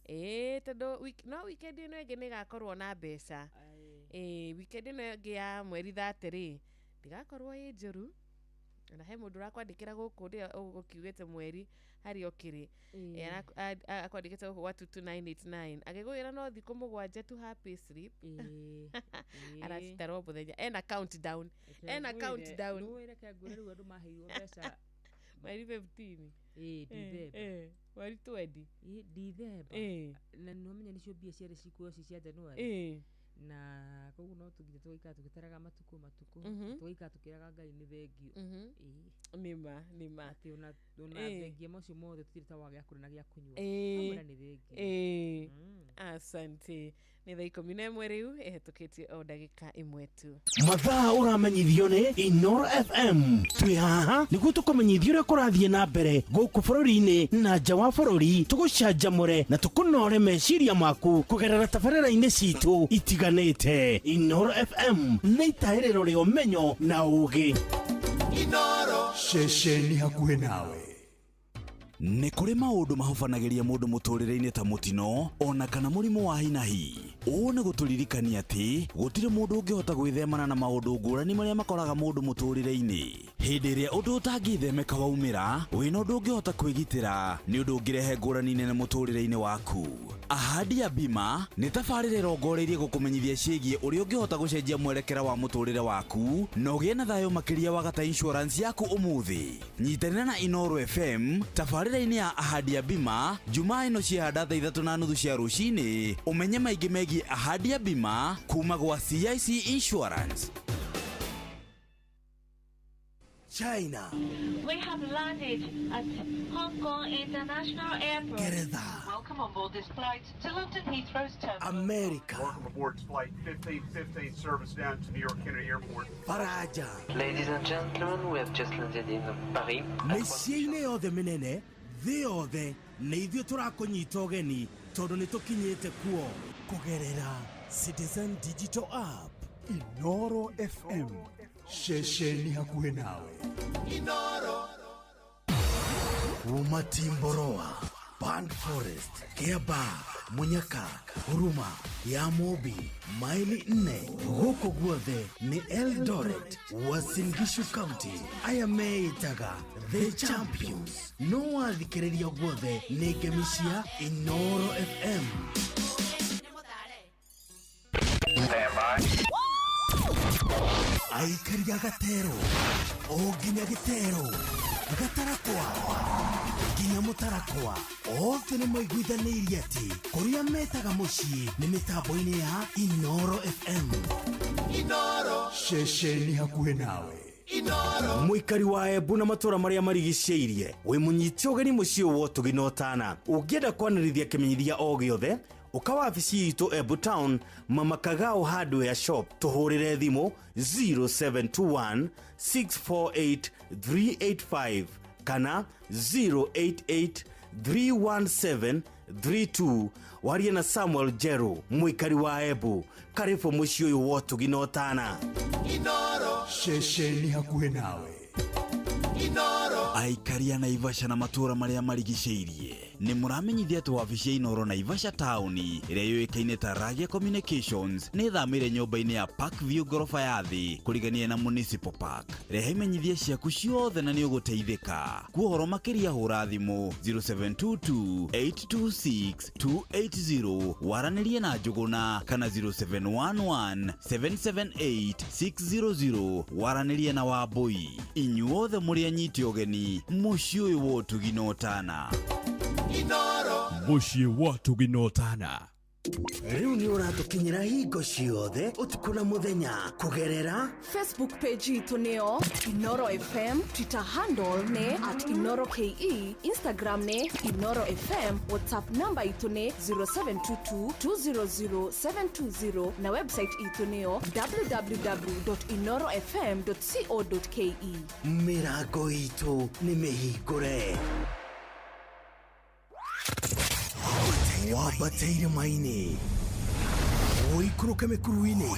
Ĩĩ, tondũ no weekend ĩno ĩngĩ nĩ ĩgakorwo na mbeca. Ĩĩ, weekend ĩno ĩngĩ ya mweri 30 rĩ, ndĩgakorwo ĩ njũru. Na he mũndũ ũrakwandĩkĩra gũkũ ndĩa ũgũkiugĩte mweri harĩa ũkĩrĩ. Akwandĩkĩte gũkũ gwa 22989 agĩgwĩra no thikũ 7 tu ha payslip. Aracitarwo mũthenya, ena countdown, ena countdown. Nĩũĩ, reke ngwĩre, rĩu andũ maheirwo mbeca mweri 15. Ĩĩ, Dithemba. Mweri 20. Ĩĩ, Dithemba. Na nĩwamenya nĩcio mbia ciarĩ cikuo ci cia January, na koguo no tũnginya tũgaikara tũgĩtaraga matukũ matukũ, tũgaikara tũkĩraga Ngai nĩ thengio. Ĩĩ. Nĩma nĩma. Atĩ ona thengia macio mothe tũtirĩ ta wa gĩa kũrĩa na gĩa kũnyua. Kamwĩra nĩ thengio. Asante. Nĩ thaa 11 rĩu ĩhetũkĩtie o ndagĩka 1 tu. Mathaa ũramenyithio nĩ Inoro FM. Twĩ haha nĩguo tũkũmenyithia ũrĩa kũrathiĩ na mbere gũkũ bũrũri-inĩ na nja wa bũrũri, tũgũcanjamũre na tũkũnore meciria maku kũgerera tabarĩra-inĩ citũ itiganĩte. Inoro FM nĩ itahĩrĩro rĩa ũmenyo na ũũgĩ. Inoro, ceceni hakuhĩ nawe. Nĩ kũrĩ maũndũ mahobanagĩria mũndũ mũtũrĩre-inĩ ta mũtino ona kana mũrimũ wa hinahi. Ũũ nĩ gũtũririkania atĩ gũtirĩ mũndũ ũngĩhota gwĩthemana na maũndũ ngũrani marĩa makoraga mũndũ mũtũrĩre-inĩ. Hĩndĩ ĩrĩa ũndũ ũtangĩthemeka waumĩra, wĩna ũndũ ũngĩhota kwĩgitĩra, nĩ ũndũ ũngĩrehe ngũrani nene mũtũrĩre-inĩ waku. Ahadi ya Bima nĩ tabarĩra ĩrongoreirie gũkũmenyithia ciĩgiĩ ũrĩa ũngĩhota gũcenjia mwerekera wa mũtũrĩre waku na ũgĩe na thayũ makĩria wagata insurance yaku ũmũthĩ. Nyitanĩra na Inoro FM tabarĩra-inĩ ya Ahadi ya Bima Jumaa ĩno ciĩhanda thaa 3:30 cia rũcinĩ, ũmenye maingĩ megiĩ Ahadi ya Bima kuma gwa CIC Insurance. China. We have landed at Hong Kong International Airport. Ngeretha. Welcome on board this flight to London Heathrow's terminal. America. Welcome aboard flight 1515 service down to New York Kennedy Airport. Faraja. Ladies and gentlemen, we have just landed in Paris. Mĩciĩ-inĩ yothe mĩnene thĩ yothe nĩ ithuĩ tũrakũnyita ũgeni tondũ nĩ tũkinyĩte kuo kũgerera Citizen Digital App. Inoro FM, ceceni hakuhĩ nawe. Inoro. Kuma Timboroa, Band Forest, Kiambaa, Munyaka, Huruma, ya Mobi, maili 4, gũkũ guothe nĩ Eldoret, Uasin Gishu County. Aya meĩtaga The Champions. No wathikĩrĩria guothe nĩ ngemi cia Inoro FM. Aikaria gatero o nginya gĩtero gatarakwa nginya mũtarakwa, othe nĩ maiguithanĩirie atĩ kũrĩa metaga mũciĩ nĩ mĩtambo-inĩ ya Inoro FM. Inoro, ceceni hakuhĩ nawe. Inoro. Mũikari wa Embu na matũra marĩa marigicĩirie, wĩ mũnyite ũgeni mũciĩ wa ũtugi na ũtana. Ũngĩenda kwanĩrithia kĩmenyithia o gĩothe, ũka wabici itũ Embu Town, Mama Kagao Hardware Shop, tũhũrĩre thimũ 0721 648 385 kana 088 317 32. Warie na Samuel Jeru, mũikari wa Embu. Karibu mũciĩ ũyũ wa ũtugi na ũtana. Inoro, ceceni hakuhĩ nawe. Inoro. Aikaria Naivasha na matũra marĩa marigicĩirie nĩ mũramenyithia atĩ wabici ya Inoro Naivasha taũni ĩrĩa yũĩkaine ta Ragia Communications nĩ ĩthamĩire nyũmba-inĩ ya Park View ngoroba ya thĩ kũrigania na Municipal Park. Rehe imenyithia ciaku ciothe na nĩ ũgũteithĩka. Kuohoro makĩria hũra thimũ 0722 826 280 waranĩrie na Njũgũna kana 0711 778 600 waranĩrie na Wambũi. Inyuothe mũrĩ anyiti ũgeni mũciĩ ũyũ wa ũtugi na ũtana. Inoro. Mũciĩ wa ũtugi na ũtana. Rĩu nĩ ũratũkinyĩra hingo ciothe ũtukũ na mũthenya kũgerera Facebook page itũ nĩyo Inoro FM, Twitter handle nĩ at Inoro KE, Instagram nĩ Inoro FM, WhatsApp namba itũ nĩ 0722 200 720 na website itũ nĩyo www.inorofm.co.ke. Mĩrango itũ nĩ mĩhingũre. Wambate irĩma-inĩ, Ũikũrũke mĩkuru-inĩ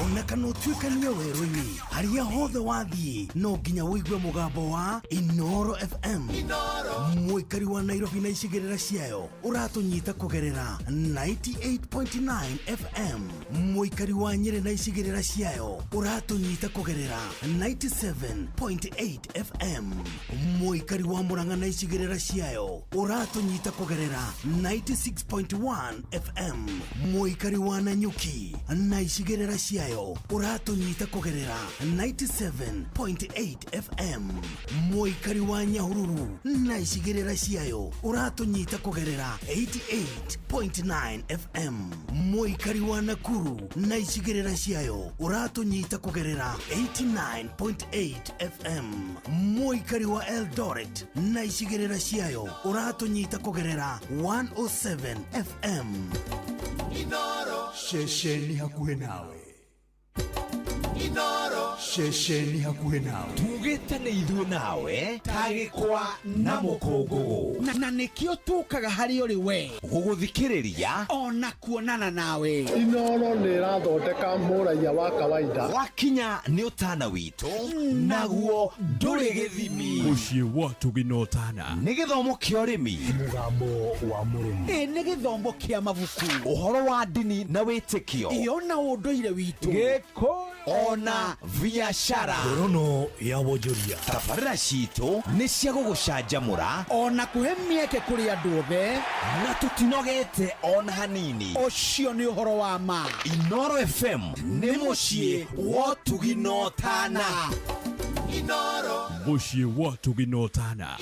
ona kana ũtuĩkanie werũ-inĩ, harĩa hothe wathiĩ no nginya ũigue mũgambo wa Inoro FM. Mũikari wa Nairobi na icigĩrĩra ciayo ũratũnyita kũgerera 98.9 FM. Mũikari wa Nyĩrĩ na icigĩrĩra ciayo ũratũnyita kũgerera 97.8 FM. Mũikari wa Murang'a na icigĩrĩra ciayo ũratũnyita kũgerera 96.1 FM. Mũikari wa Nanyuki na icigĩrĩra ciayo ũratũnyita kũgerera 97.8 FM. Mũikari wa Nyahururu na icigĩrĩra ciayo ũratũnyita kũgerera 88.9 FM. Mũikari wa Nakuru na icigĩrĩra ciayo ũratũnyita kũgerera 89.8 FM. Mũikari wa Eldoret na icigĩrĩra ciayo ũratũnyita kũgerera 107 FM. Ceceni hakuhĩ nawe. Inoro. Ceceni hakuhĩ nawe. Tugĩte nĩ ithuĩ nawe tagĩkwa na mũkũngũgũ. Na nĩkĩo tũkaga harĩ ũrĩ we gũgũthikĩrĩria ona kuonana nawe. Inoro nĩ ĩrathondeka mũraiya wa kawaida. Wakinya nĩ ũtana witũ naguo ndũrĩ gĩthimi. Mũciĩ wa Ũtugi na Ũtana. Nĩ gĩthomo kĩa ũrĩmi, mũgambo wa mũrĩmi, ĩ nĩ gĩthomo kĩa mabuku, ũhoro wa ndini na wĩtĩkio, ĩyo na ũndũire witũ, gĩkũyũ ona biashara. Ngorono ya wonjoria. Tabarĩra citũ nĩ cia gũgũcanjamũra ona kũhe mĩeke kũrĩ andũ othe, na tũtinogete ona hanini. Ũcio nĩ ũhoro wa ma. Inoro FM nĩ mũciĩ wa Ũtugi na Ũtana. Inoro. Mũciĩ wa Ũtugi na Ũtana.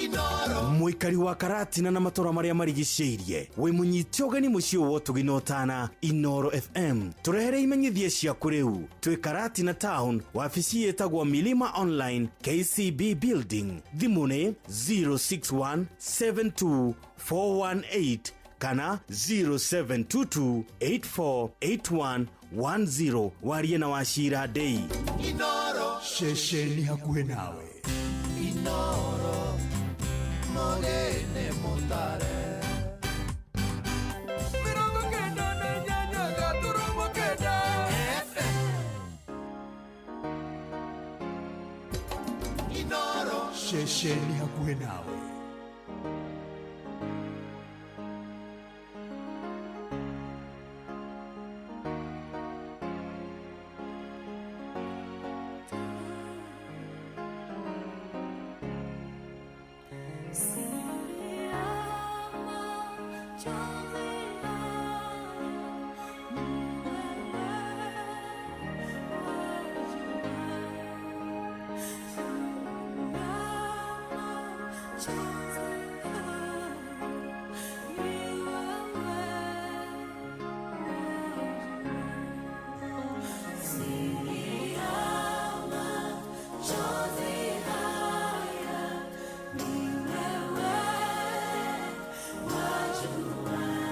Mũikari wa Karatina na matũra marĩa marigicĩirie wĩ mũnyite ũgeni mũciĩ wa Ũtugi na Ũtana. Inoro FM tũrehere imenyithia ciaku rĩu. Twĩ Karatina Town, wabici ĩtagwo Milima Online KCB Building. Thimũ nĩ 061 72 418 kana 0722 8481 10. Warie na Wachira Ndei. Inoro. Ceceni hakuhĩ nawe. Inoro mogene mutare 98 gaturumo kenda FM. Inoro. Ceceni hakuhĩ nawe. Wajua.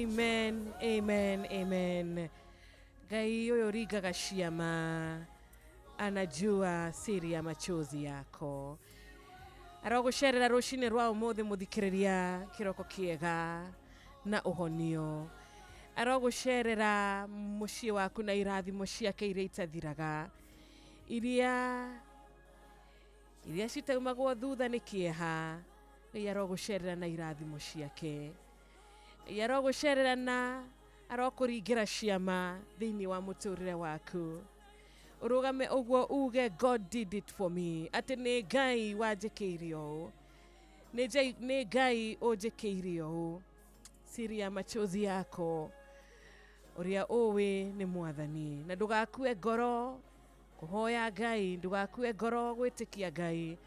Amen, amen, amen. Ngai ũyũ ringaga ciama anajua siri ya machozi yako. Arogũcerera rũcinĩ rwa ũmũthĩ mũthikĩrĩria kĩroko kĩega na ũhonio. Arogũcerera mũciĩ waku na irathimo ciake iria itathiraga, iria citaumagwo thutha nĩ kĩeha. Ngai arogũcerera na irathimo ciake. Ngai arogũcerera na arokũringĩra ciama thĩinĩ wa mũtũrĩre waku. Ũrũgame ũguo uge God did it for me, atĩ nĩ Ngai wanjĩkĩire ũũ, nĩ Ngai ũnjĩkĩire ũũ. Siri ya machozi yako ũrĩa ũĩ nĩ Mwathani. Na ndũgakue ngoro kũhoya Ngai, ndũgakue ngoro gwĩtĩkia Ngai,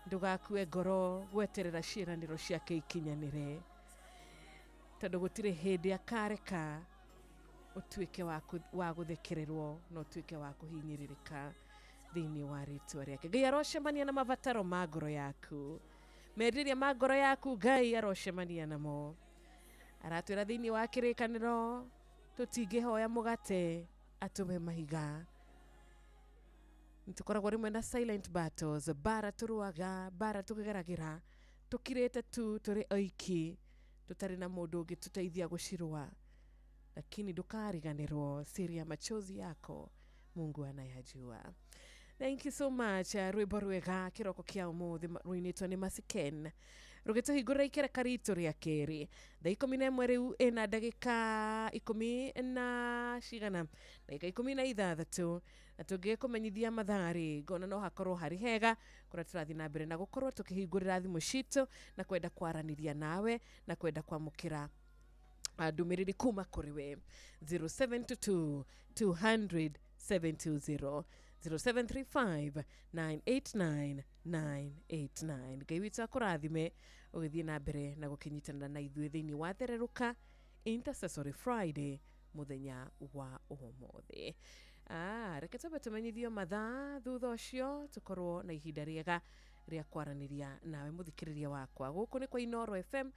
ndũgakue ngoro gweterera ciĩranĩro ciake ikinyanĩre, tondũ gũtirĩ hĩndĩ akareka ũtuĩke wa gũthekererwo na ũtuĩke wa kũhinyĩrĩrĩka thĩinĩ wa rĩtwa rĩake. Ngai arocemania na mabataro ma ngoro yaku, merirĩria ma ngoro yaku Ngai arocemania namo. Aratwĩra thĩinĩ wa kĩrĩkanĩro tũtingĩhoya mũgate atũhe mahiga. Nĩtũkoragwo rĩmwe na silent battles, mbara tũrũaga, mbara tũgeragĩra tũkirĩte tu tũrĩ oiki, tũtarĩ na mũndũ ũngĩ tũteithia gũcirũa. Lakini ndũkariganĩrwo siri ya machozi yako Mungu anayajua. Thank you so much. Rwĩmbo rwega kĩroko kĩa ũmũthĩ rũinĩtwo nĩ Masiken rũgĩtũhingũrĩra ikereka ritũ rĩa kerĩ thaa 11 rĩu ĩna ndagĩka 10 na cigana, ndagĩka 16, na tũngĩkũmenyithia mathaa rĩ ngona no hakorwo harĩ hega kũrĩa tũrathiĩ na mbere na gũkorwo tũkĩhingũrĩra thimũ citũ na kwenda kwaranĩria nawe na kwenda kwamũkĩra ndũmĩrĩri kuma kũrĩ we. 0722 200 720, 0735 989 989. Ngai witũ akũrathime ũgĩthiĩ na mbere na gũkĩnyitanĩra na ithuĩ thĩinĩ wa Thererũka Intercessory Friday mũthenya wa ũmũthĩ. Reke twambe tũmenyithio mathaa, thutha ũcio tũkorwo na ihinda rĩega rĩa kwaranĩria nawe mũthikĩrĩria wakwa. Gũkũ nĩ kwa Inooro FM,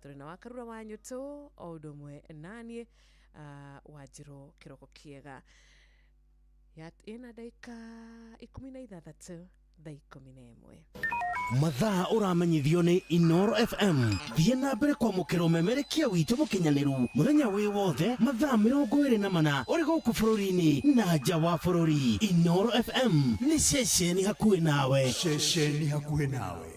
tũrĩ na Wakarura wa Nyũtũ o ũndũ ũmwe naniĩ Wanjirũ kĩroko kĩega. Ĩna ndagĩka 16 thaa 11. Mathaa ũramenyithio nĩ Inooro FM. Thiĩ na mbere kwamũkĩra ũmemerekia witũ mũkinyanĩru mũthenya wĩ wothe mathaa 24 ũrĩ gũkũ bũrũri-inĩ na nja wa bũrũri. Inooro FM nĩ ceceni hakuhĩ nawe. Ceceni hakuhĩ nawe.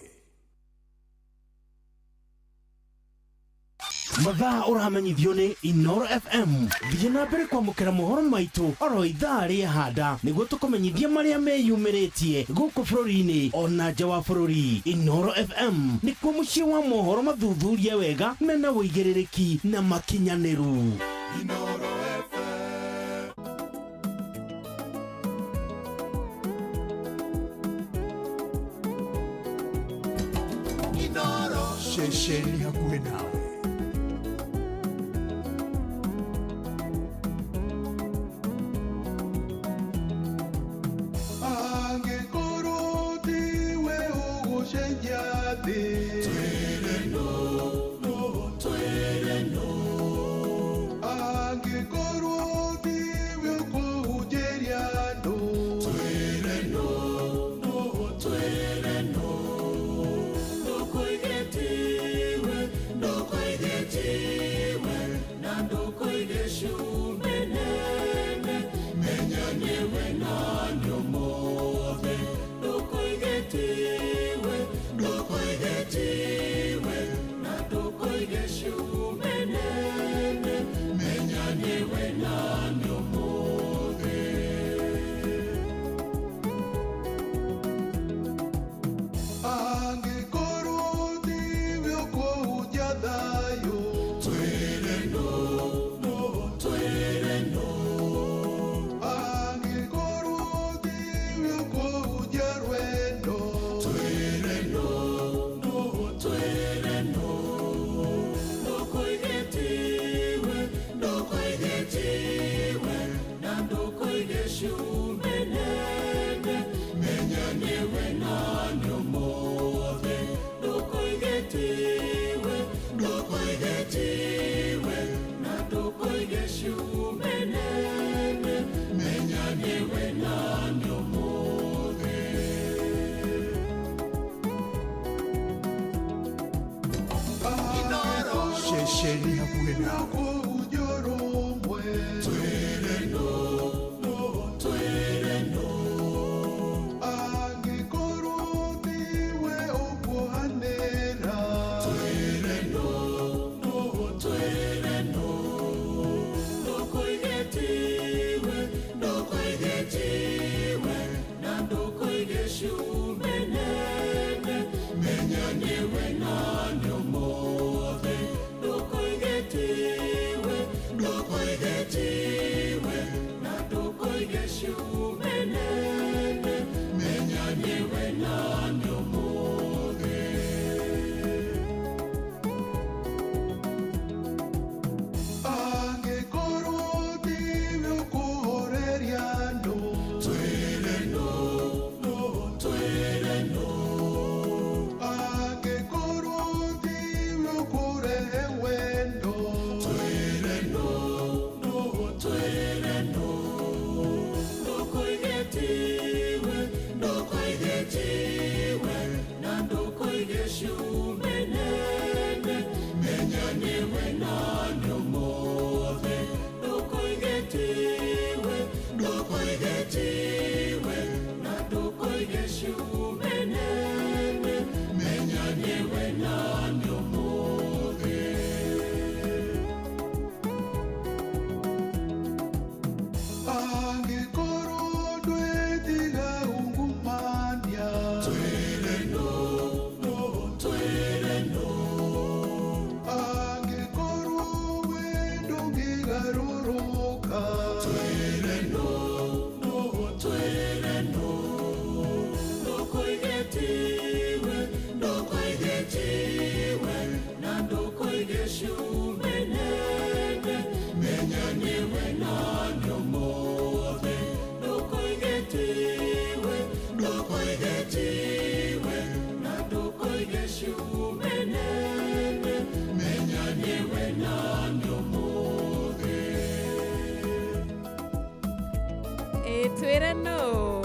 Mathaa ũramenyithio nĩ Inooro FM. Thiĩ na mbere kwamũkĩra mohoro maitũ oro ithaa rĩa handa nĩguo tũkũmenyithia marĩa meyumĩrĩtie gũkũ bũrũri-inĩ ona nja wa bũrũri. Inooro FM nĩkuo mũciĩ wa mohoro mathuthurie wega mena ũigĩrĩrĩki na makinyanĩru. Inooro FM. Inooro ceceni hakuhĩ nawe. No. Ceceni hakuhĩ nawe. Twĩre no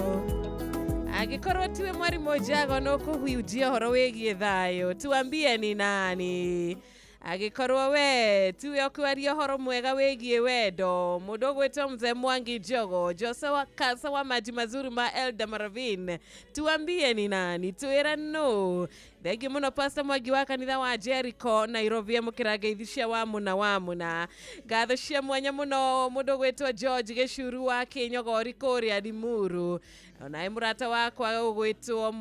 angĩkorwo tiwe mwarimũ Njago no kũhunjia ũhoro wĩgiĩ thayũ, tuambie ni nani? Angĩkorwo we tiwe ũkwaria ũhoro mwega wĩgiĩ wendo, mũndũ ũgwĩtwo Mzee Mwangi Njogo, Jose wa Kasa wa maji mazuri ma Elda Maravin, tuambie ni nani? Twĩre no. Thengiũ mũno Pastor Mwangi wa kanitha wa Jericho Nairobi, amũkĩra ngeithi cia wa mũna wa mũna. Ngatho cia mwanya mũno mũndũ ũgwĩtwo George Gĩcuru wa Kĩnyogori kũrĩa Limuru. Onawe mũrata wakwa ũgwĩtwo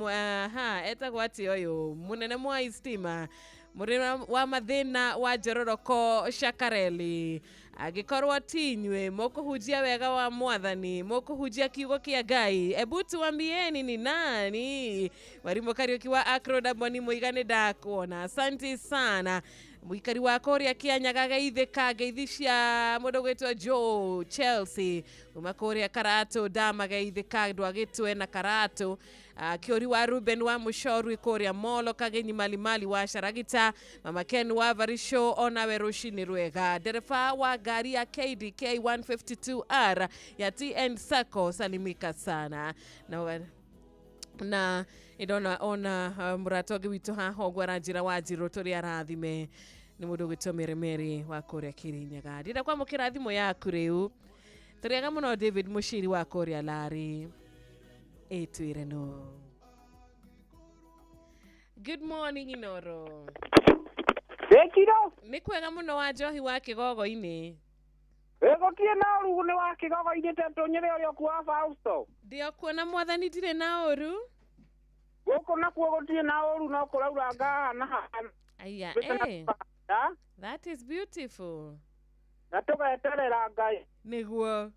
etagwo atĩa ũyũ mũnene Mwai Stima, mũrĩmi wa mathĩna wa Njororoko Shakareli. Angĩkorwo ti inyuĩ mũkũhunjia wega wa mwathani, mũkũhunjia kiugo kĩa Ngai, ebu tuambieni ni nani? Mwarimu Kariuki wa Akroda Boni Muiga nĩ ndakuona, asante sana. Mũikari wa kũrĩa Kĩanyaga geithĩka ngeithi cia mũndũ ũgwĩtwo Joe Chelsea kuma kũrĩa Karatũ Dama, geithĩka ndwagĩtwe na Karatũ. Kĩori wa Ruben wa Mũcorwi kũrĩa Molo, Kagenyi Malimali wa Sharagita, Mama Ken wa Varisho, onawe rũcinĩ rwega. Ndereba wa ngari ya KDK 152R ya TN Sacco, salimika sana. Na ndona ona mũrata ũngĩ witũ haha ũguo aranjĩra Wanjirũ tũrĩ arathime nĩ mũndũ ũgwĩtwo Mary Mary wa kũrĩa Kĩrĩnyaga. Ndĩrenda kwamũkĩra thimũ yaku rĩu. Tũrĩega mũno David Mũciri wa kũrĩa Lari. Ĩtwĩre no. Good morning Inoro. Wekiro. Nĩ kwega mũno wa Njohi wa Kĩgogo-inĩ. Gũtirĩ na ũru nĩ wa Kĩgogo-inĩ tondũ nyĩrĩ ũrĩa ũkuo Fausto. Ndĩ okuo na mwathani ndirĩ na ũru. Gũkũ nakuo gũtirĩ na ũru no kũraura ngaha na haha. Aya, That is beautiful. Na tũgeterera Ngai. Nĩguo.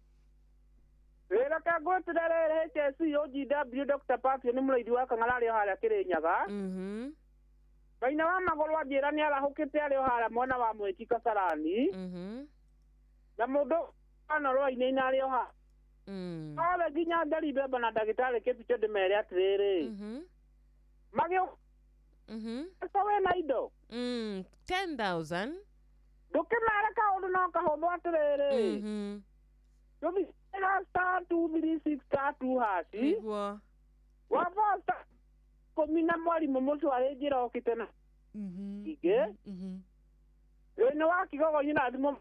Wĩra ka ngwĩtĩre rĩrĩ HSC OGW Dr. Papio nĩ mũraithi wa Kang'ara arĩ o harĩa Kĩrĩnyaga. Maina wa magũrũ anjĩra nĩ arahũkĩte arĩ o harĩa mwena wa Mwĩki Kasarani. Na mũndũ anorwo ainaina arĩ o haha. Othe nginya Ngari Mbemba na ndagĩtarĩ Kĩbicho ndĩmere atĩrĩrĩ. Magĩũka wĩna indo. 10,000. Ndũkĩmere kaũndũ no kahũthũ atĩrĩrĩ. Tũthiĩra *236*2#. Nĩguo. Wava star 10 na mwarimũ mũcwarĩ njĩra okĩte na ingĩ. Thĩinĩ wa Kigogo-inĩ na thimũ.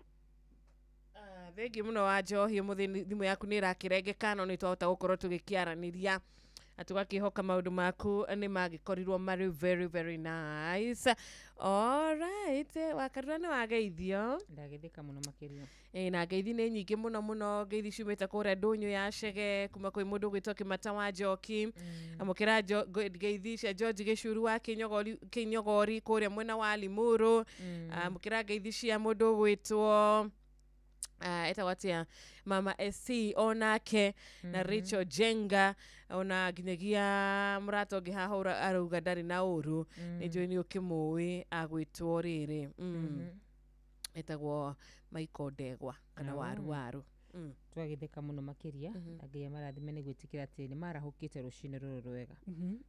Thengi mũno wa njohi ũmũthĩ thimũ yaku nĩ ĩrakĩrengeka no nĩ twahota gũkorwo tũgĩkĩaranĩria na tũgakĩhoka maũndũ maku nĩ magĩkorirwo marĩ very very nice. Alright, Wakarura nĩ wageithio. Ndagetheka mũno makĩria. Na ngeithi nĩ nyingĩ mũno mũno, ngeithi ciumĩte kũrĩa ndũnyũ ya Chege kuma kwĩ mũndũ ũgwĩtwo Kĩmata wa Njoki. Amũkĩra ngeithi cia George Gĩcuru wa Kĩnyogori kũrĩa mwena wa Limuru. Amũkĩra ngeithi cia mũndũ ũgwĩtwo etagwo atĩa Mama SC onake na Rachel Jenga ona nginyagia mũrata ũngĩ haha arauga ndarĩ na ũru nĩ njũĩ nĩ ũkĩmũĩ agwĩtwo rĩrĩ etagwo Michael Ndegwa kana Waru Waru. Twagĩtheka mũno makĩria na Ngai amarathime nĩ gwĩtĩkĩra atĩ nĩ marahũkĩte rũcinĩ rũrũ rwega.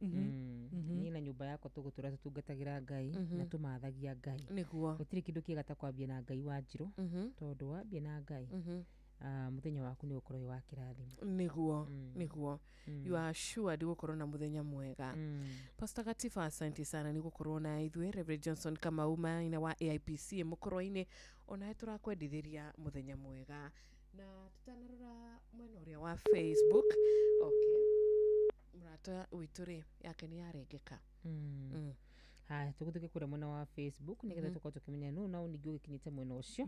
Niĩ na nyũmba yakwa tũgũtũra tũtungatagĩra Ngai na tũmathagia Ngai. Nĩguo. Gũtirĩ kĩndũ kĩega ta kwambia na Ngai wa njirũ tondũ wambia na Ngai mũthenya waku nĩ ũgũkorwo wĩ wa kĩrathimo. Nĩguo, nĩguo. You are assured gũkorwo na mũthenya mwega. Pastor Gatifa, asante sana nĩ gũkorwo na ithuĩ. Reverend Johnson Kamau maina wa AIPC mũkorwo-inĩ onawe tũrakwendithĩria mũthenya mwega. Na tutanarora mwena ũrĩa wa Facebook. Okay, mũrata witũ rĩ yake nĩ yarengeka. Haya, tũgũthiĩ kũrĩa mwena wa Facebook nĩgetha tũkorwo tũkĩmenya nũ na ningĩ ũgĩkinyĩte mwena ũcio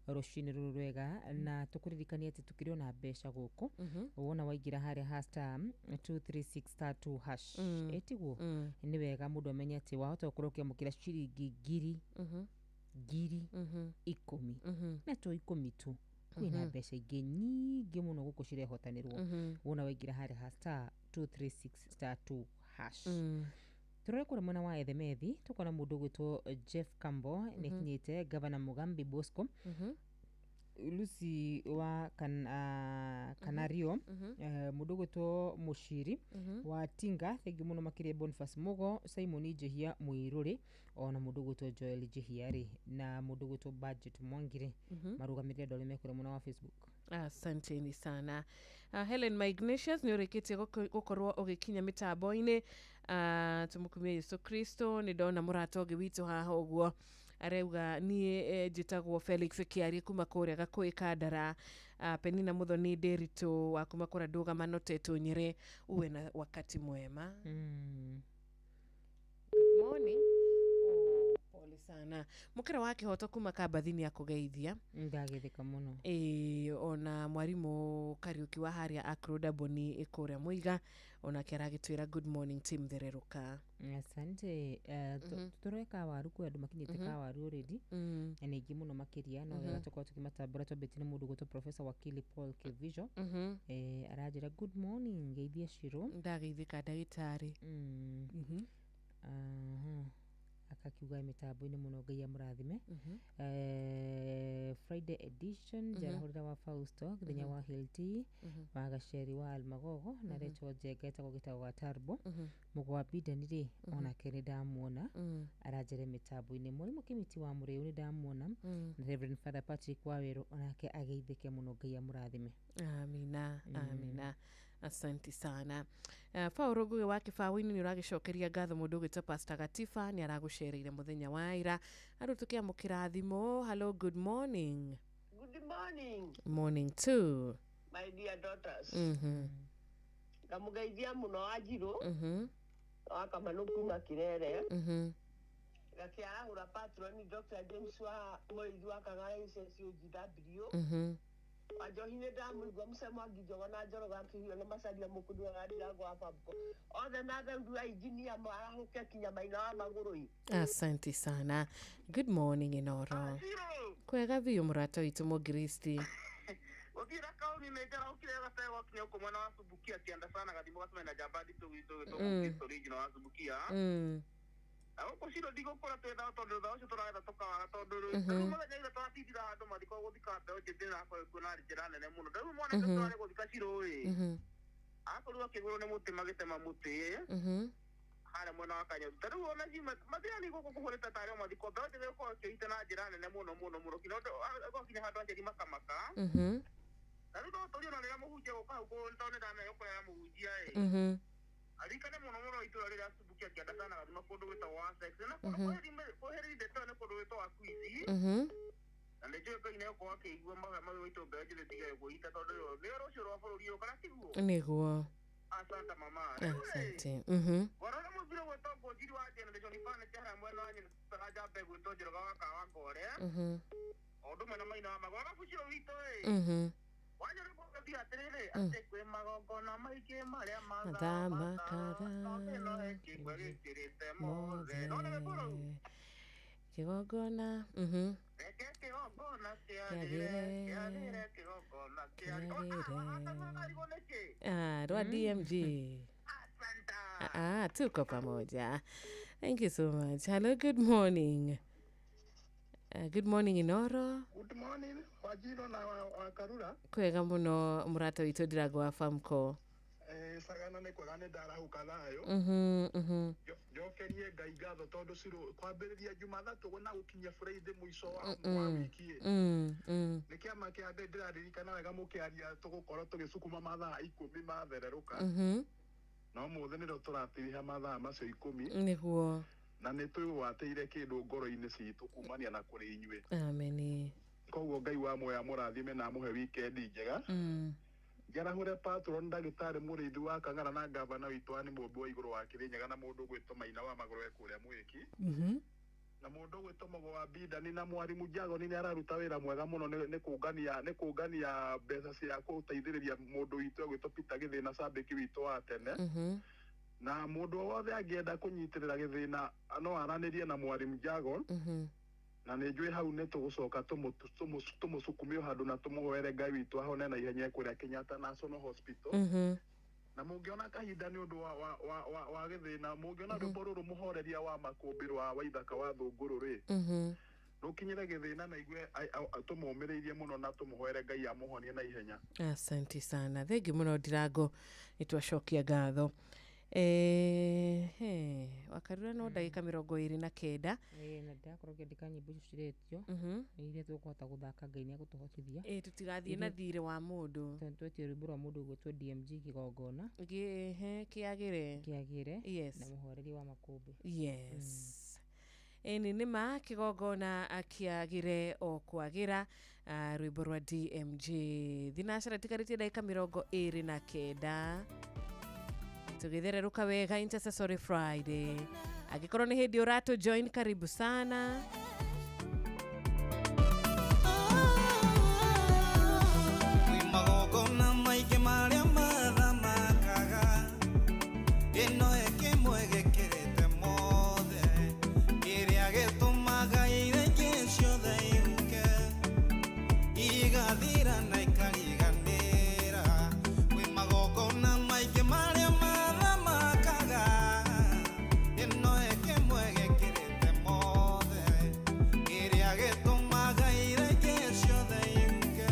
rũcinĩ rũrũ rwega na tũkũririkania atĩ tũkĩrĩ ona mbeca gũkũ wona waingĩra harĩa ha star 236 star 2 hash ĩtiguo nĩ wega mũndũ amenye atĩ wahota gũkorwo ũkĩamũkĩra ciringi ngiri ngiri 10 na to 10 tu kwĩna mbeca ingĩ nyingĩ mũno gũkũ cirehotanĩrwo wona waingĩra harĩa ha star 236 star 2 hash. Tũrore kũrĩa mwena wa Ethemethi tũkona mũndũ ũgwĩtwo Jeff Campbell nĩkinyĩte Governor Mugambi Bosco Lucy wa Canario mũndũ ũgwĩtwo Mũciri wa Tinga thengi mũno makĩria Boniface Mugo Simon Njihia Mũirũrĩ ona mũndũ ũgwĩtwo Joel Njihia rĩ na mũndũ ũgwĩtwo Budget Mwangire marũgamĩrĩre andũ arĩa me kũrĩa mwena wa Facebook. Asanteni sana. Helen Ignatius nĩ ũrĩkĩtie gũkorwo ũgĩkinya mĩtambo-inĩ. Tũmũkumie Yesu Kristo. Nĩ ndona mũrata ũngĩ witũ haha ũguo arauga niĩ njĩtagwo Felix Kĩarie kuma kũrĩa Gakũĩ Kandara. Penina Muthoni Nderitu wa kuma kũrĩa Ndũgamano Tetũ Nyĩrĩ, uwe na wakati mwema. Good morning. Pole sana. Mũkĩra wa kĩhoto kuma Kambathi nĩ akũgeithia. Ndagĩtheka mũno. Ona mwarimũ Kariũki wa harĩa Akroda Boni ĩkũrĩa Mũiga onake aragĩtwĩra good morning team Thererũka. Asante. Tũrore kawaru kwĩ andũ makinyĩte kawaru already na nĩ aingĩ mũno makĩria no wega tũkorwo tũkĩmatambũra twambĩtie na mũndũ ũgwĩtwo Professor Wakili Paul Kivijo aranjĩra good morning ngeithie Shiro. Ndageithĩka ndagĩtarĩ. Akakiuga mĩtambo-inĩ mũno Ngai amũrathime. Friday edition njarahũrĩra wa Fausto Gĩthenya wa Hilti wa Gaceri wa Almagogo na Rachel Njenga etagwo gĩtagwo wa Tarbo Mũgo wa Bideni rĩ onake nĩ ndamuona aranjĩra mĩtambo-inĩ. Mwarimũ Kĩmiti wa Mũrĩu nĩ ndamuona na Reverend Father Patrick Wawerũ onake ageithĩke mũno Ngai amũrathime. Amina, amina. Asante sana. Paul Ngugi wa Kĩbaũ-inĩ nĩ ũragĩcokeria ngatho mũndũ ũgwĩtwo Pastor Gatifa nĩ aragũcereire mũthenya wa ira. Andũ tũkĩamũkĩra thimũ. Hello, good morning. Good morning. Morning too. My dear daughters. Ngamũgeithia mũno Wanjirũ wa Kamanu kuma Kirere. Gakĩarahũra patron Dr. James wa Mũrĩithi wa Kang'ara SSUGW. Wanjohi nĩ ndamũigua mũcemo wa Nginjogo na Njoroge akĩhio na Macaria Mũkũndũ wa Gadirango wa Bamko othe na Theuru a injinia marahũke kinya maina wa magũrũ. Asante sana. Good morning Inoro. Kwega biũ mũrata witũ Mũngiristi. Gũthiĩ kaũni nĩ njarahũkire gategwa kinya gũkũ mwena wa Subukia kĩanda sana gathimũ gacemania na njamba nditũ gwitũ gwĩtwo Mũkristo original wa Subukia. Na gũkũ Ciro ndigũkũra twethaga tondũ thutha ũcio tũragetha tũkawaga tondũ rĩu mũthenya ira twatindire handũ mathiko gũthika mbeũ njĩthĩ ĩrakorwo kuo na njĩra nene mũno. Rĩu mwanake ũcio warĩ gũthika Ciro ĩ akorirwo akĩgũrwo nĩ mũtĩ magĩtema mũtĩ harĩa mwena wa Kanyotu. Ta rĩu ona mathirani gũkũ kũhũrĩte tarĩ o mathiko mbeũ njĩthĩ gũkorwo ĩkĩhita na njĩra nene mũno mũno mũno kinya gwakinya handũ aciari makamaka. Na rĩu no tũrie ona rĩrĩa mũhunjia gũka hau tondũ nĩ ndamenya gũkũ mũhunjia ĩ arikane mũno mũno itũra rĩrĩa Subukia kĩanda sana gathima kũndũ gwĩtagwo wa sex na kũndũ kwĩhĩrĩire nĩ kũndũ gwĩtagwo wa Kwizi. Na nĩ njũĩ Ngai nĩegũkorwo akĩigua mahoya mau maitũ mbeũ njĩthĩ tige kwĩita tondũ ũyũ nĩ rũciũ rwa bũrũri ũyũ kana tiguo? Nĩguo. Asante mama. Asante. Warora mũthiro gwĩtwo Ngũnjiri wa Generation Furniture harĩa mwena wa Nyeri njambe gwĩtwo Njoroge wa Kawangore. O ũndũ ũmwe na Maina wa Magũrũ. Arabu ũcio witũ ĩ. Wanyũrĩ gũthiĩ atĩrĩrĩ atĩ kwĩ magongona maingĩ marĩa mathamakaga no ĩno ĩkĩgwe gĩkĩrĩte mothe. No nĩ rwĩmbo rũu. Kĩgongona. Reke kĩgongona kĩagĩre, kĩagĩre kĩgongona kĩagĩre. Kĩagĩre. Nĩkĩ? Ah, rwa DMG. Ah, tuko pamoja. Thank you so much. Hello, good morning. Good morning Inoro. Good morning Wajiro na wa Karura. Kwega muno murata witũ Ndirango wa Famco. Sagana nĩ kwega nĩ ndarahũka thayũ. Njokerie Ngai ngatho tondũ cirũ kwambĩrĩria Jumathatũ na gũkinyia Friday mũico wa wiki ĩ. Nĩ kĩama kĩa Ngai ndĩraririkana wega mũkĩaria tũgũkorwo tũgĩcukuma mathaa 10 mathererũka. No mũthĩ nĩrĩo tũratiriha mathaa macio 10. Nĩguo. Na nĩ twĩgwatĩire kĩndũ ngoro-inĩ citũ kumania na kũrĩ inyuĩ. Ameni. Koguo Ngai wa muoyo amũrathime na amũhe weekend njega. Njarahũre patron ndagĩtarĩ mũrĩithi wa Kang'ara na gavana witũ ani mũmbi wa igũrũ wa Kĩrĩnyaga na mũndũ ũgwĩtwo Maina wa Magũrũ e kũrĩa Mwĩki. Na mũndũ ũgwĩtwo Mũgo wa Bindani na mwarimũ Jagoni nĩ araruta wĩra mwega mũno nĩ kũngania mbeca cia gũteithĩrĩria mũndũ witũ ũgwĩtwo Peter Gĩthĩna cambĩki witũ wa tene. Na mũndũ o wothe angĩenda kũnyitĩrĩra Gĩthĩna no aranĩrie na mwarimũ Jagon. Na nĩ njũĩ hau nĩ tũgũcoka tũmũcukume handũ na tũmũhoere Ngai witũ ahone na ihenya kũrĩa Kenyatta National Hospital. Na mũngĩona kahinda nĩ ũndũ wa Gĩthĩna, mũngĩona rwĩmbo rũrũ mũhoreria wa makũmbĩ rwa Waithaka wa Thũngũrũ rĩ, rũkinyĩre Gĩthĩna na igue tũmũmĩrĩirie mũno na tũmũhoere Ngai amũhonie na ihenya. Asante sana. Thengi mũno Ndirango, nĩ twacokia ngatho. Wakarura no ndagĩka 29. Na ndĩrakorwo ngĩandĩka nyĩmbo icio ciretio nĩ iria tũkũhota gũthaka Ngai nĩegũtũhotithia. Tũtigathiĩ na thirĩ wa mũndũ. Twetie rwĩmbo rwa mũndũ ũgwĩtwo DMG kĩgongona kĩagĩre. Kĩagĩre. Yes. Na mũhoreria wa makũmbĩ. Yes. Ĩni nĩ ma kĩgongona kĩagĩre o kwagĩra rwĩmbo rwa DMG. Thinacara tigarĩtie ndagĩka 29. Tũgĩthererũka wega Intercessory Friday. Angĩkorwo nĩ hĩndĩ ũratũ join, karibu sana. Magongona maingĩ marĩa mathamakaga ĩno ĩkĩmwe gĩkĩrĩte mothe kĩrĩa gĩtũmaga iria ingĩ ciothe ihuke igathira na ikariganĩra. Kwĩ magongona maingĩ marĩa mathamakaga ĩno ĩkĩmwe gĩkĩrĩte mothe kĩrĩa gĩtũmaga iria ingĩ ciothe ihuke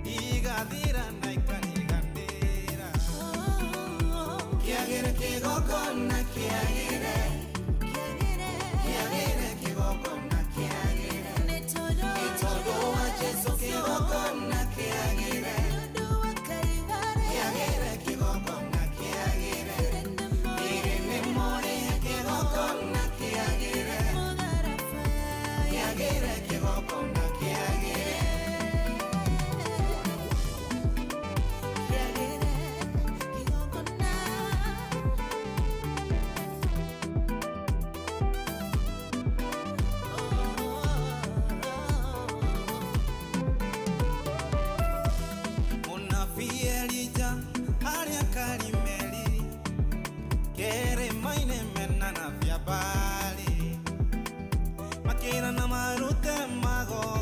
igathira na ikariganĩra. Kĩagĩre kĩgongona kĩagĩre, kĩagĩre kĩgongona kĩagĩre, nĩ tondũ wa Jesũ kĩgongona kĩagĩre, kĩagĩre kĩgongona kĩagĩre, ĩrĩ nĩ mũrĩhe kĩgongona kĩagĩre, kĩagĩre kĩgongona kĩagĩre. Mũnabii Elija arĩa Karimeli kĩrĩma-inĩ mena na Baali makĩrana marute magongona.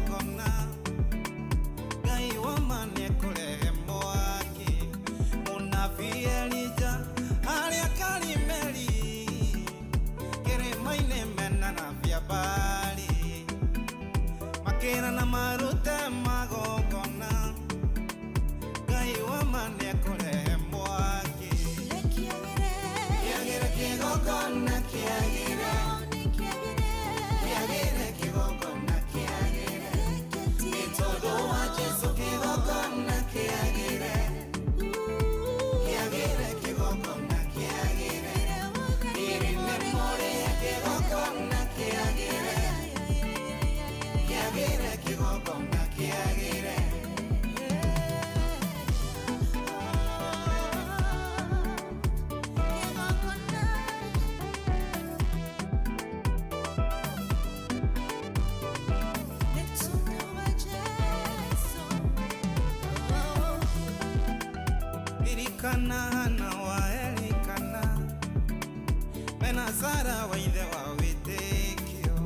Ririkana Hana wa Elikana mena Sara wa ithe wa wĩtĩkio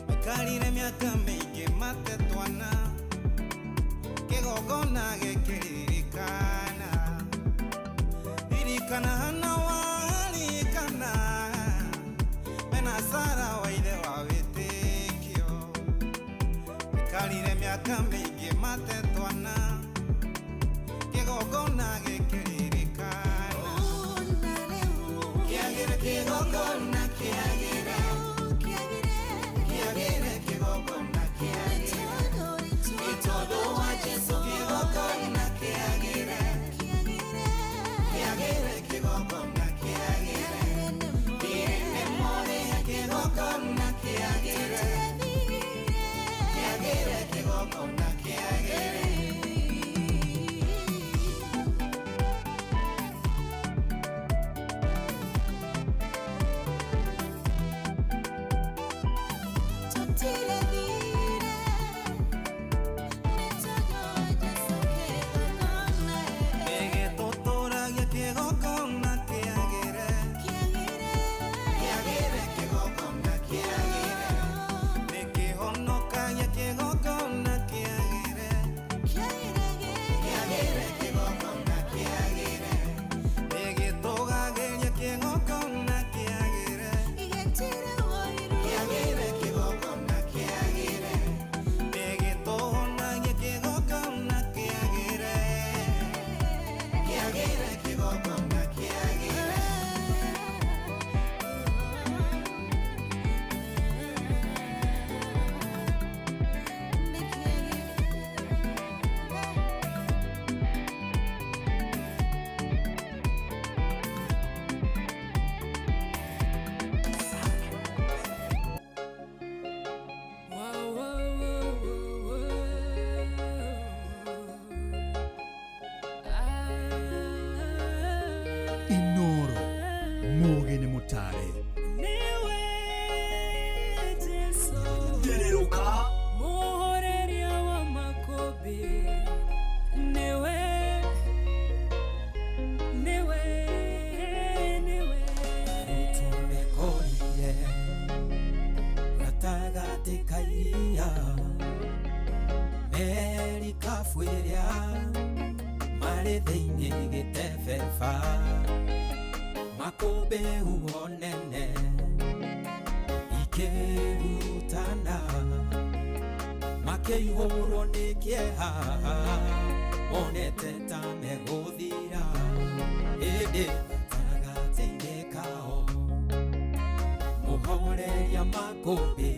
maikarire mĩaka mĩingĩ matetwana kĩgongona gĩkĩririkana. Ririkana Hana wa Elikana mena Sara wa ithe wa wĩtĩkio maikarire mĩaka mĩingĩ matetwana kĩgongona gĩkĩririkana. Kĩagĩre kĩgongona kĩagĩre kĩagĩre kĩgongona kĩagĩre nĩ tondũ wa Jesũ kĩgongona kĩagĩre kĩagĩre kĩgongona kĩagĩre Thiĩ nĩ mũrĩhe kĩgongona kĩagĩre kĩagĩre kĩgongona kĩagĩre. Gĩgĩtũtũragia kĩgongona kĩagĩre kĩagĩre kĩgongona kĩagĩre nĩkĩhonokagia kĩgongona kĩagĩre kĩagĩre kĩgongona kĩagĩre nĩgĩtũgagĩria kĩgongona kĩagĩre kĩagĩre kĩgongona kĩagĩre nĩgĩtũhonagia kĩgongona kĩagĩre kĩagĩre kĩgongona kĩagĩre. Inoro mugi nĩ mũtare Niwe Jesu Ndereruka muhoreria wa makũmbĩ niwe niwe niwe Tũmekorire gatagatĩ ka iria merikabu ĩrĩa marĩ thĩinĩ gĩtebeba makũmbĩ huho nene ikĩhutana makĩihũrwo nĩ kĩeha monete ta megũthira ĩndĩ gatagatĩ-inĩ kao mũhoreria makũmbĩ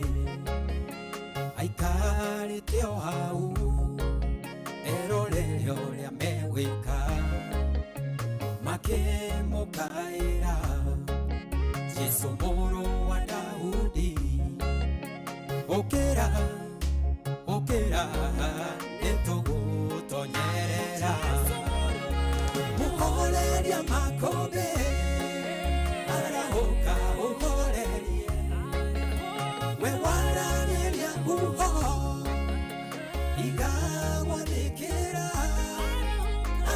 aikarĩte o hau erorere ũrĩa megwĩka makĩmũkaĩra Jesũ mũrũ wa Daudi ũkĩra ũkĩra nĩtũgũtonyerera mũhoreria makũmbĩ arahũka ũhorerie we waragĩria huho igagwathĩkĩra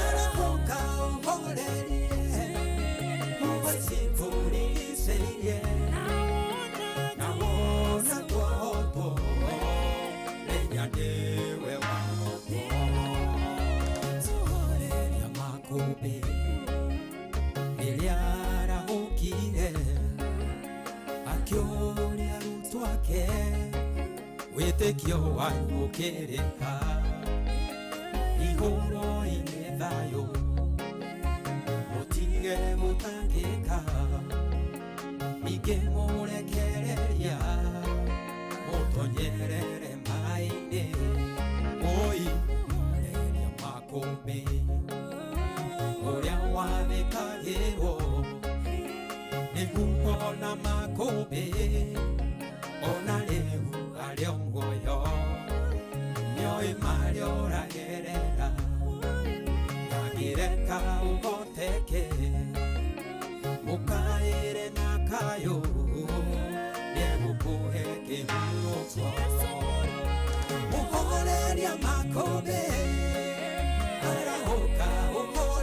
arahũka ũhorerie huho citũrigicĩirie na wona twohotwo menya nĩwe wahotwo mũhoreria makũmbĩ rĩrĩa arahũkire akĩũria arutwo ake wĩtĩkio wanyu ũkĩrĩ ha igũrũ-inĩ thayũ mũtige gũtangĩka ningĩ mũrekereria mũtonyerere maĩ-inĩ oi mũhoreria makũmbĩ ũrĩa wathĩkagĩrwo nĩ huho na makũmbĩ ona rĩu arĩ o muoyo nĩoĩ marĩa ũragerera ndangĩreka ũhoteke mũkaĩre na kayũ nĩegũkũhe kĩhurũko mũhoreria makũmbĩ arahũka ũhorerie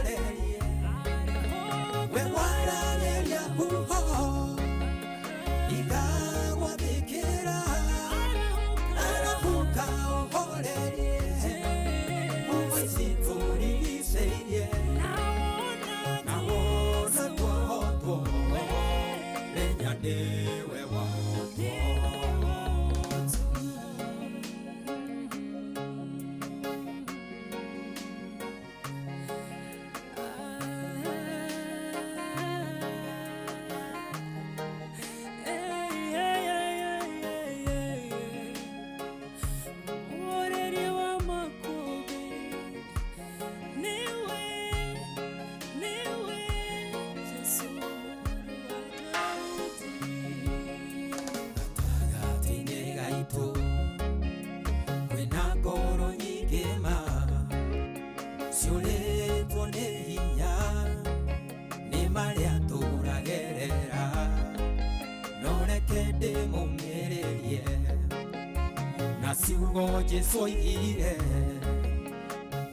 Na ciugo Jesu oigire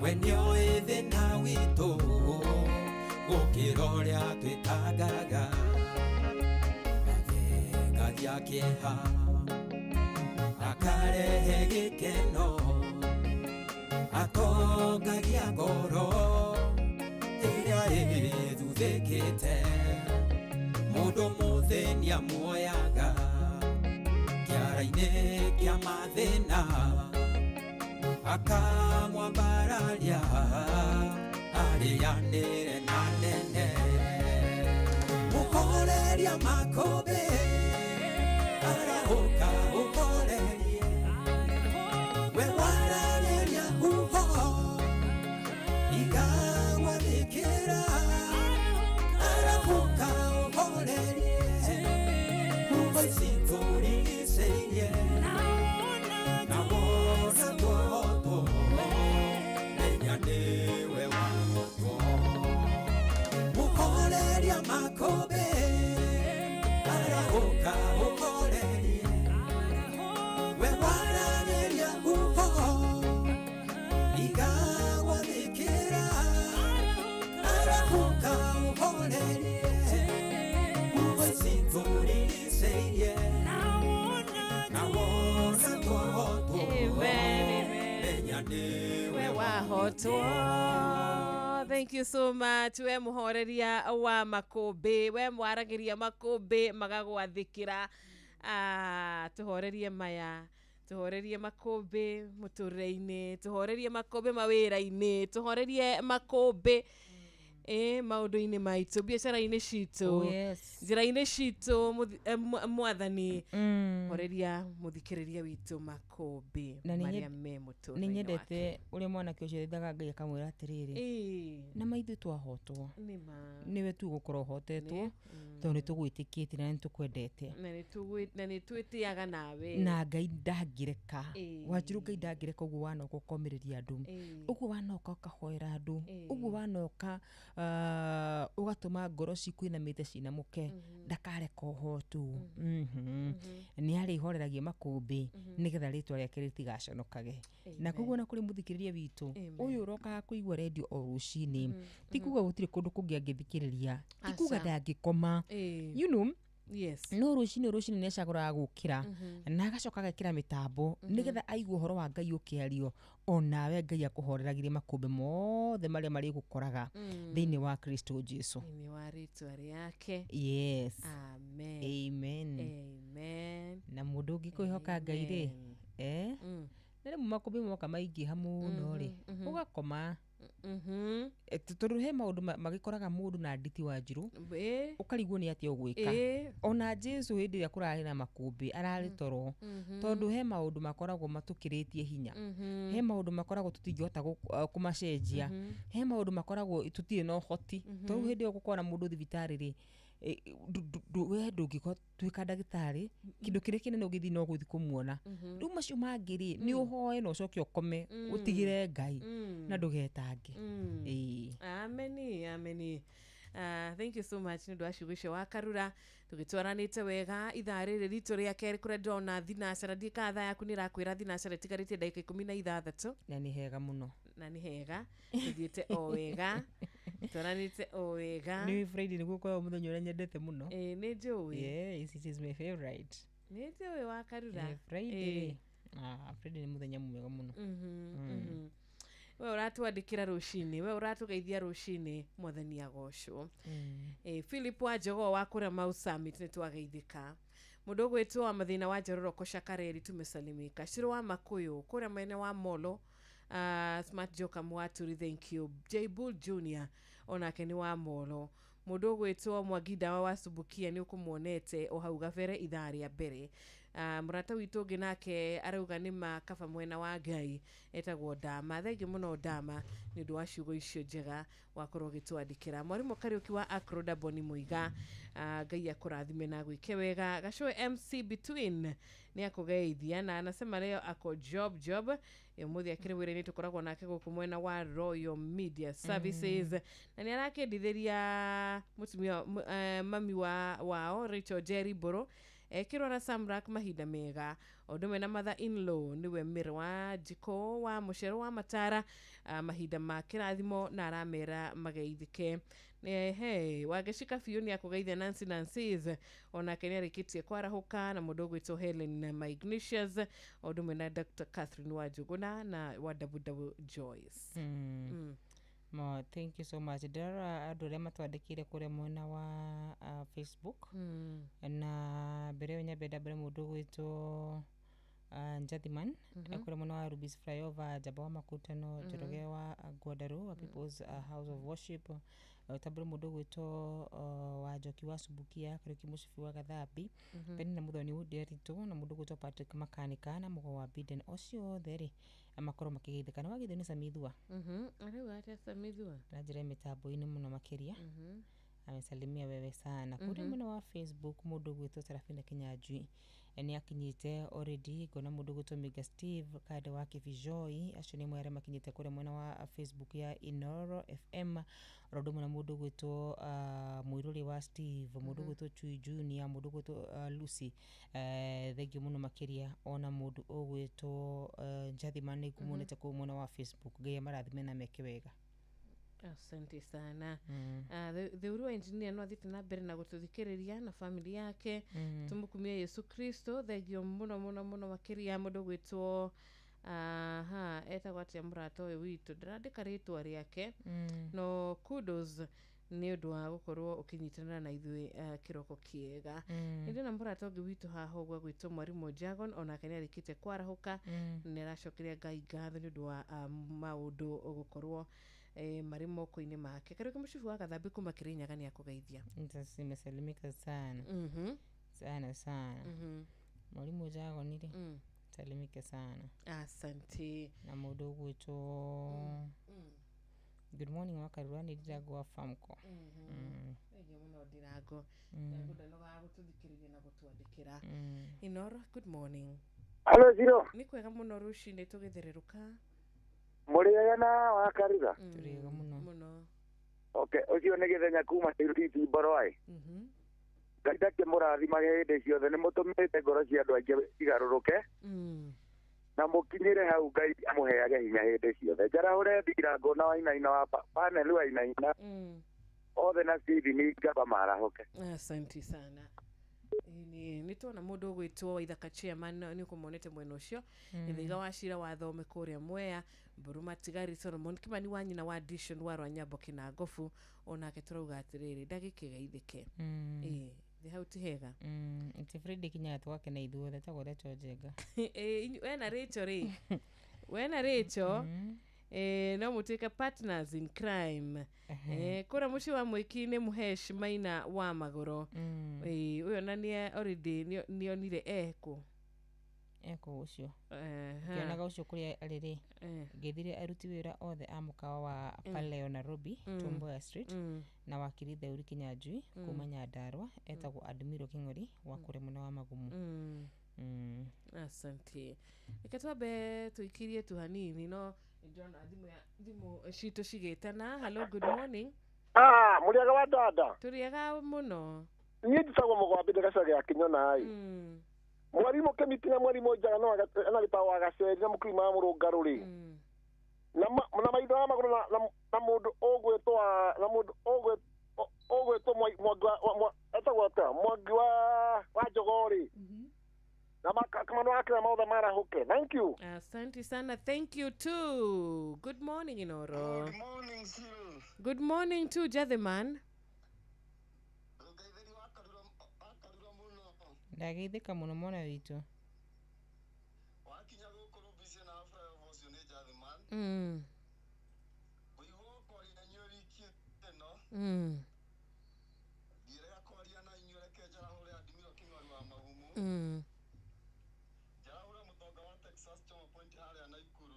we nĩoĩ thĩna witũ gũkĩra ũrĩa twĩtangaga athengagia kĩeha akarehe gĩkeno atongagia ngoro ĩrĩa ĩthuthĩkĩte mũndũ mũthĩni amuoyaga kĩara-inĩ kĩa mathĩna akamwambararia arĩanĩre na nene mũhoreria makũmbĩ arahũka ũhorerie we waragĩria huho igagwathĩkĩra arahũka ũhorerie huho ici tũrigicĩirie na wona tuohotwo menya nĩwe wahotwo mũhoreria makũmbĩ arahũka ũhorerie we waragĩria huho igagwathĩkĩra arahũka ũhorerie huho ici tũrigicĩirie na wona tuohotwo menya nĩwe wahotwo. Thank you so much. We muhoreria wa makũmbĩ, we mwaragĩria makũmbĩ magagwathĩkĩra. Tũhorerie maya, tũhorerie makũmbĩ mũtũrĩre-inĩ, tũhorerie makũmbĩ mawĩra-inĩ, tũhorerie makũmbĩ maũndũ-inĩ maitũ, biacara-inĩ citũ, Oh, yes. njĩra-inĩ citũ, mwathani horeria mũthikĩrĩria witũ makũmbĩ Na nĩ marĩa me nĩ mũtũrĩre-inĩ wake. nyendete ũrĩa mwanake ũcio athaithaga Ngai akamwĩra atĩrĩrĩ na maithuĩ twahotwo nĩ ma nĩwe tu ũgũkorwo ũhotetwo tondũ nĩ tũgwĩtĩkĩtie na nĩ tũkwendete na nĩ twĩtĩaga nawe na Ngai ndangĩreka Wanjiru Ngai ndangĩreka ũguo wanoka ũkomĩrĩria andũ ũguo wanoka ũkahoera andũ ũguo wanoka ũgatũma ngoro cikwĩnamĩte cinamũke ndakareka ũhotwo. Nĩ arĩhoreragia makũmbĩ nĩgetha rĩtwa rĩake rĩtigaconokage. Na koguo na kũrĩ mũthikĩrĩria witũ ũyũ ũrokaga kũigua redio o rũcinĩ ti kuga gũtirĩ kũndũ kũngĩ angĩthikĩrĩria ti kuga Aca. ndangĩkoma you know Yes. no rũcinĩ rũcinĩ nĩ acagũraga gũkĩra na agacoka agekĩra mĩtambo nĩgetha aigue ũhoro wa Ngai ũkĩario onawe Ngai akũhoreragirie makũmbĩ mothe marĩa marĩgũkoraga thĩinĩ wa Kristo Jesu. Thĩinĩ wa rĩtwa rĩake. Yes. Amen. Amen. Amen. Na mũndũ ũngĩkwĩhoka Ngai rĩ na rĩmwe makũmbĩ moka maingĩha mũno rĩ ũgakoma tondũ he maũndũ magĩkoraga mũndũ na nditi wa Wanjiru ũkarigwo nĩ atĩa ũgwĩka ona Jesu hĩndĩ ĩrĩa kũrarĩ na makũmbĩ ararĩ toro tondũ he maũndũ makoragwo matũkĩrĩtie hinya he maũndũ makoragwo tũtingĩhota kũmacenjia he maũndũ makoragwo tũtirĩ na ũhoti tondũ hĩndĩ ĩyo gũkorwo na mũndũ thibitarĩ rĩ we ndũngĩtuĩka ndagĩtarĩ kĩndũ kĩrĩa kĩnene ũngĩthiĩ no gũthiĩ kũmuona rĩu macio mangĩ rĩ nĩ ũhoe na ũcoke ũkome ũtigĩre Ngai na ndũgetange. Ameni, ameni. Thank you so much nĩ ũndũ wa ciugo icio wa Karura tũgĩtwaranĩte wega ithaa rĩrĩ ritũ rĩa kerĩ kũrĩa ndĩrona thinacara ndiĩ kana thaa yaku nĩ ĩrakwĩra thinacara ĩtigarĩtie ndagĩka 16 na nĩ hega mũno na nĩ hega tũthiĩte o wega twaranĩte o wega nĩ Friday nĩguo ũkoragwo mũthenya ũrĩa nyendete mũno nĩ njũĩ yes it is my favorite nĩ njũĩ wa Karura Friday Friday nĩ mũthenya mwega mũno we ũratwandĩkĩra rũcinĩ we ũratũgeithia rũcinĩ mwathani agocwo Philip wa Njogoo wa kũrĩa Mau Summit nĩ twageithĩka mũndũ ũgwĩtwo wa mathĩna wa Njororoko Shakareri tumesalimika Ciro wa Makũyũ kũrĩa mwena wa Molo Smart Joker Mwaturi thank you J Bull Junior onake nĩ wa Molo mũndũ ũgwĩtwo Mwangi Ndawa wa Subukia nĩ ũkũmuonete o hau gabere ithaa rĩa mbere mũrata witũ ũngĩ nake arauga nĩ ma kaba mwena wa Ngai etagwo Ndama thengi mũno Ndama nĩ ũndũ wa ciugo icio njega wakorwo ũgĩtwandĩkĩra mwarimũ Kariũki wa Acroda Boni Mũiga Ngai akũrathime na agwĩke wega Gacũe MC Between nĩ akũgeithia na anasema leo ako job ũmũthĩ akĩrĩ wĩra-inĩ tũkoragwo nake gũkũ mwena wa Royal Media Services na nĩ arakĩendithĩria mũtumia mami wao Rachel Jerry Mbũrũ Ekĩrora Samrak mahinda mega ũndũ ũmwe na mother in law nĩwe Mĩrĩ wa Njiko wa Mũcero wa Matara, mahinda ma kĩrathimo na aramera mageithĩke. Hey, Wangeci biũ nĩ akũgeithia Nancy Nancy's, onake nĩ arĩkĩtie kwarahũka, na mũndũ ũgwĩtwo Helen Magnesius, ũndũ ũmwe na Dr. Catherine Wanjũgũna na wa Double Joyce. Mo, thank you so much. Ndĩrarora andũ arĩa matwandĩkĩire kũrĩa mwena wa Facebook. Na mbere ĩyo nyambe ndambĩre mũndũ ũgwĩtwo Njathiman, kũrĩa mwena wa Rubis Flyover, Njamba wa Makutano, Njoroge wa Ngwandarũ wa People's House of Worship, tambũre mũndũ ũgwĩtwo wa Njoki wa Subukia, Kariũki Mũcibi wa Gathambi, Penina Muthoni Nderitu, na mũndũ ũgwĩtwo Patrick Makanika na Mũgo wa Biden, ocio othe rĩ makorwo makĩgeithĩka. Na wageithio nĩ Samithua. Arauga atĩa Samithua? Na njĩra ya mĩtambo-inĩ mũno makĩria. Amesalimia wewe sana. Kũrĩa mwena wa Facebook mũndũ ũgwĩtwo Sarafina Kinyanjui nĩ akinyĩte already. Ngona mũndũ ũgwĩtwo Mega Steve Kande wa Kibijoi, acio nĩ amwe arĩa makinyĩte kũrĩa mwena wa Facebook ya Inoro FM, oro ũndũ ũmwe na mũndũ ũgwĩtwo Mũirũrĩ wa Steve, mũndũ ũgwĩtwo Chui Junior, mũndũ ũgwĩtwo Lucy, thengiũ mũno makĩria, ona mũndũ ũgwĩtwo Njathiman nĩ ngũmuonete kũu mwena wa Facebook. Ngai amarathime na meke wega. Asante sana. Theuru wa engineer no athiĩte na mbere na gũtũthikĩrĩria na family yake. Tũmũkumie Yesu Kristo. Thengio mũno mũno mũno makĩria. Mũndũ ũgwĩtwo, aha, etagwo atĩa mũrata ũyũ witũ? Ndĩrandĩka rĩtwa rĩake, no kudos nĩ ũndũ wa gũkorwo ũkĩnyitanĩra na ithuĩ, kĩroko kĩega. Nĩ ndĩna mũrata ũngĩ witũ haha ũguo agwĩtwo Mwarimũ Jagon, onake nĩ arĩkĩtie kwarahũka, nĩ aracokeria Ngai ngatho nĩ ũndũ wa maũndũ gũkorwo marĩ moko-inĩ make. Kariũki Mũcibi wa Gathambi kuma Kĩrĩnyaga nĩ akũgeithia. Nimesalimika sana sana sana. Mwalimu Jagon rĩ, salimike sana. Asante. Na mũndũ ũgwĩtwo good morning wa Karura, nĩ Ndirango wa Famco. Thengiũ mũno Ndirango. Ndirango ndanogaga gũtũthikĩrĩria na gũtwandĩkĩra. Inoro, good morning. Halo Ziro. Nĩ kwega mũno rũcinĩ tũgĩthererũka. Mũrĩega na wa Karura? Tũrĩega mũno. Mũno. Okay, ũcio nĩ gĩthenya kuma Riti Mboroai. Ngai ndakĩmũrathimage hĩndĩ ciothe, nĩ mũtũmĩte ngoro cia andũ aingĩ igarũrũke. Na mũkinyĩre hau Ngai amũheage hinya hĩndĩ ciothe. Njarahũre Ndirango na Wainaina wa panel Wainaina. Othe na Stephen Ngaba marahũke. Asante sana. Nĩ tuona mũndũ ũgwĩtwo Waithaka chairman, nĩ ũkũmuonete mwena ũcio. Gĩthaiga wa Cira wa Thome kũrĩa Mwea, Mburu Matigari Solomon Kimani wa nyina wa Dishon wa Rwanyambo Kĩnangobu, onake tũrauga atĩrĩrĩ ndagĩkĩgeithĩke. Ĩĩ, thĩ hau ti hega. Ati Fredi kinyaga twakena ithuothe tagwo Rachel Njenga. Wena Rachel rĩ, wena Rachel, no mũtuĩke partners in crime. Kũrĩa mũciĩ wa Mwĩki nĩ Mũhesh Maina wa Magũrũ. Ũyũ ona nĩ already nĩonire ekũ. Ekũ ũcio. Ngĩonaga ũcio kũrĩa arĩ rĩ, ngethire aruti wĩra othe a mũkawa wa Paleo Nairobi, Tom Mboya Street, na wakiri Theuri Kinyanjui kuma Nyandarua, etagwo Admiro King'ori wa kũrĩa mwena wa Magumu. Asante. Reke twambe tũikirie tu hanini, no nĩndĩrona thimũ citũ cigĩtana. Hello, good morning. Mũrĩega wa dada. Tũrĩega mũno. Niĩ njĩtagwo Mũgwambi ndĩgaca gĩa Kĩnyona ĩ. Mwarimũ Kĩmiti na mwarimũ Njaga no na gĩtagwo wa Gaceri na mũkiri ma Mũrũngarũ rĩ. Na maitho wa magũrũ na mũndũ ũgwĩtwo na mũndũ ũgwĩtwo Mwangi wa etagwo atĩa? Mwangi wa Njogoo rĩ. Na kamano wake na maothe marahũke. Thank you. Asante sana. Thank you too. Good morning, Inoro. Good morning, Cyril. Good morning too, Jathiman. Ndageithĩka mũno mwana witũ. Wakinya gũkũ Rubisi na flyover ũcio nĩ Jathiman. Ngũigua kwaria na inyuĩ wiki ĩno. Ndirega kwaria na inyuĩ, reke njarahũre Admiro King'ori wa Magumu. Njarahũre mũtonga wa Texas Choma Point harĩa Naikuru.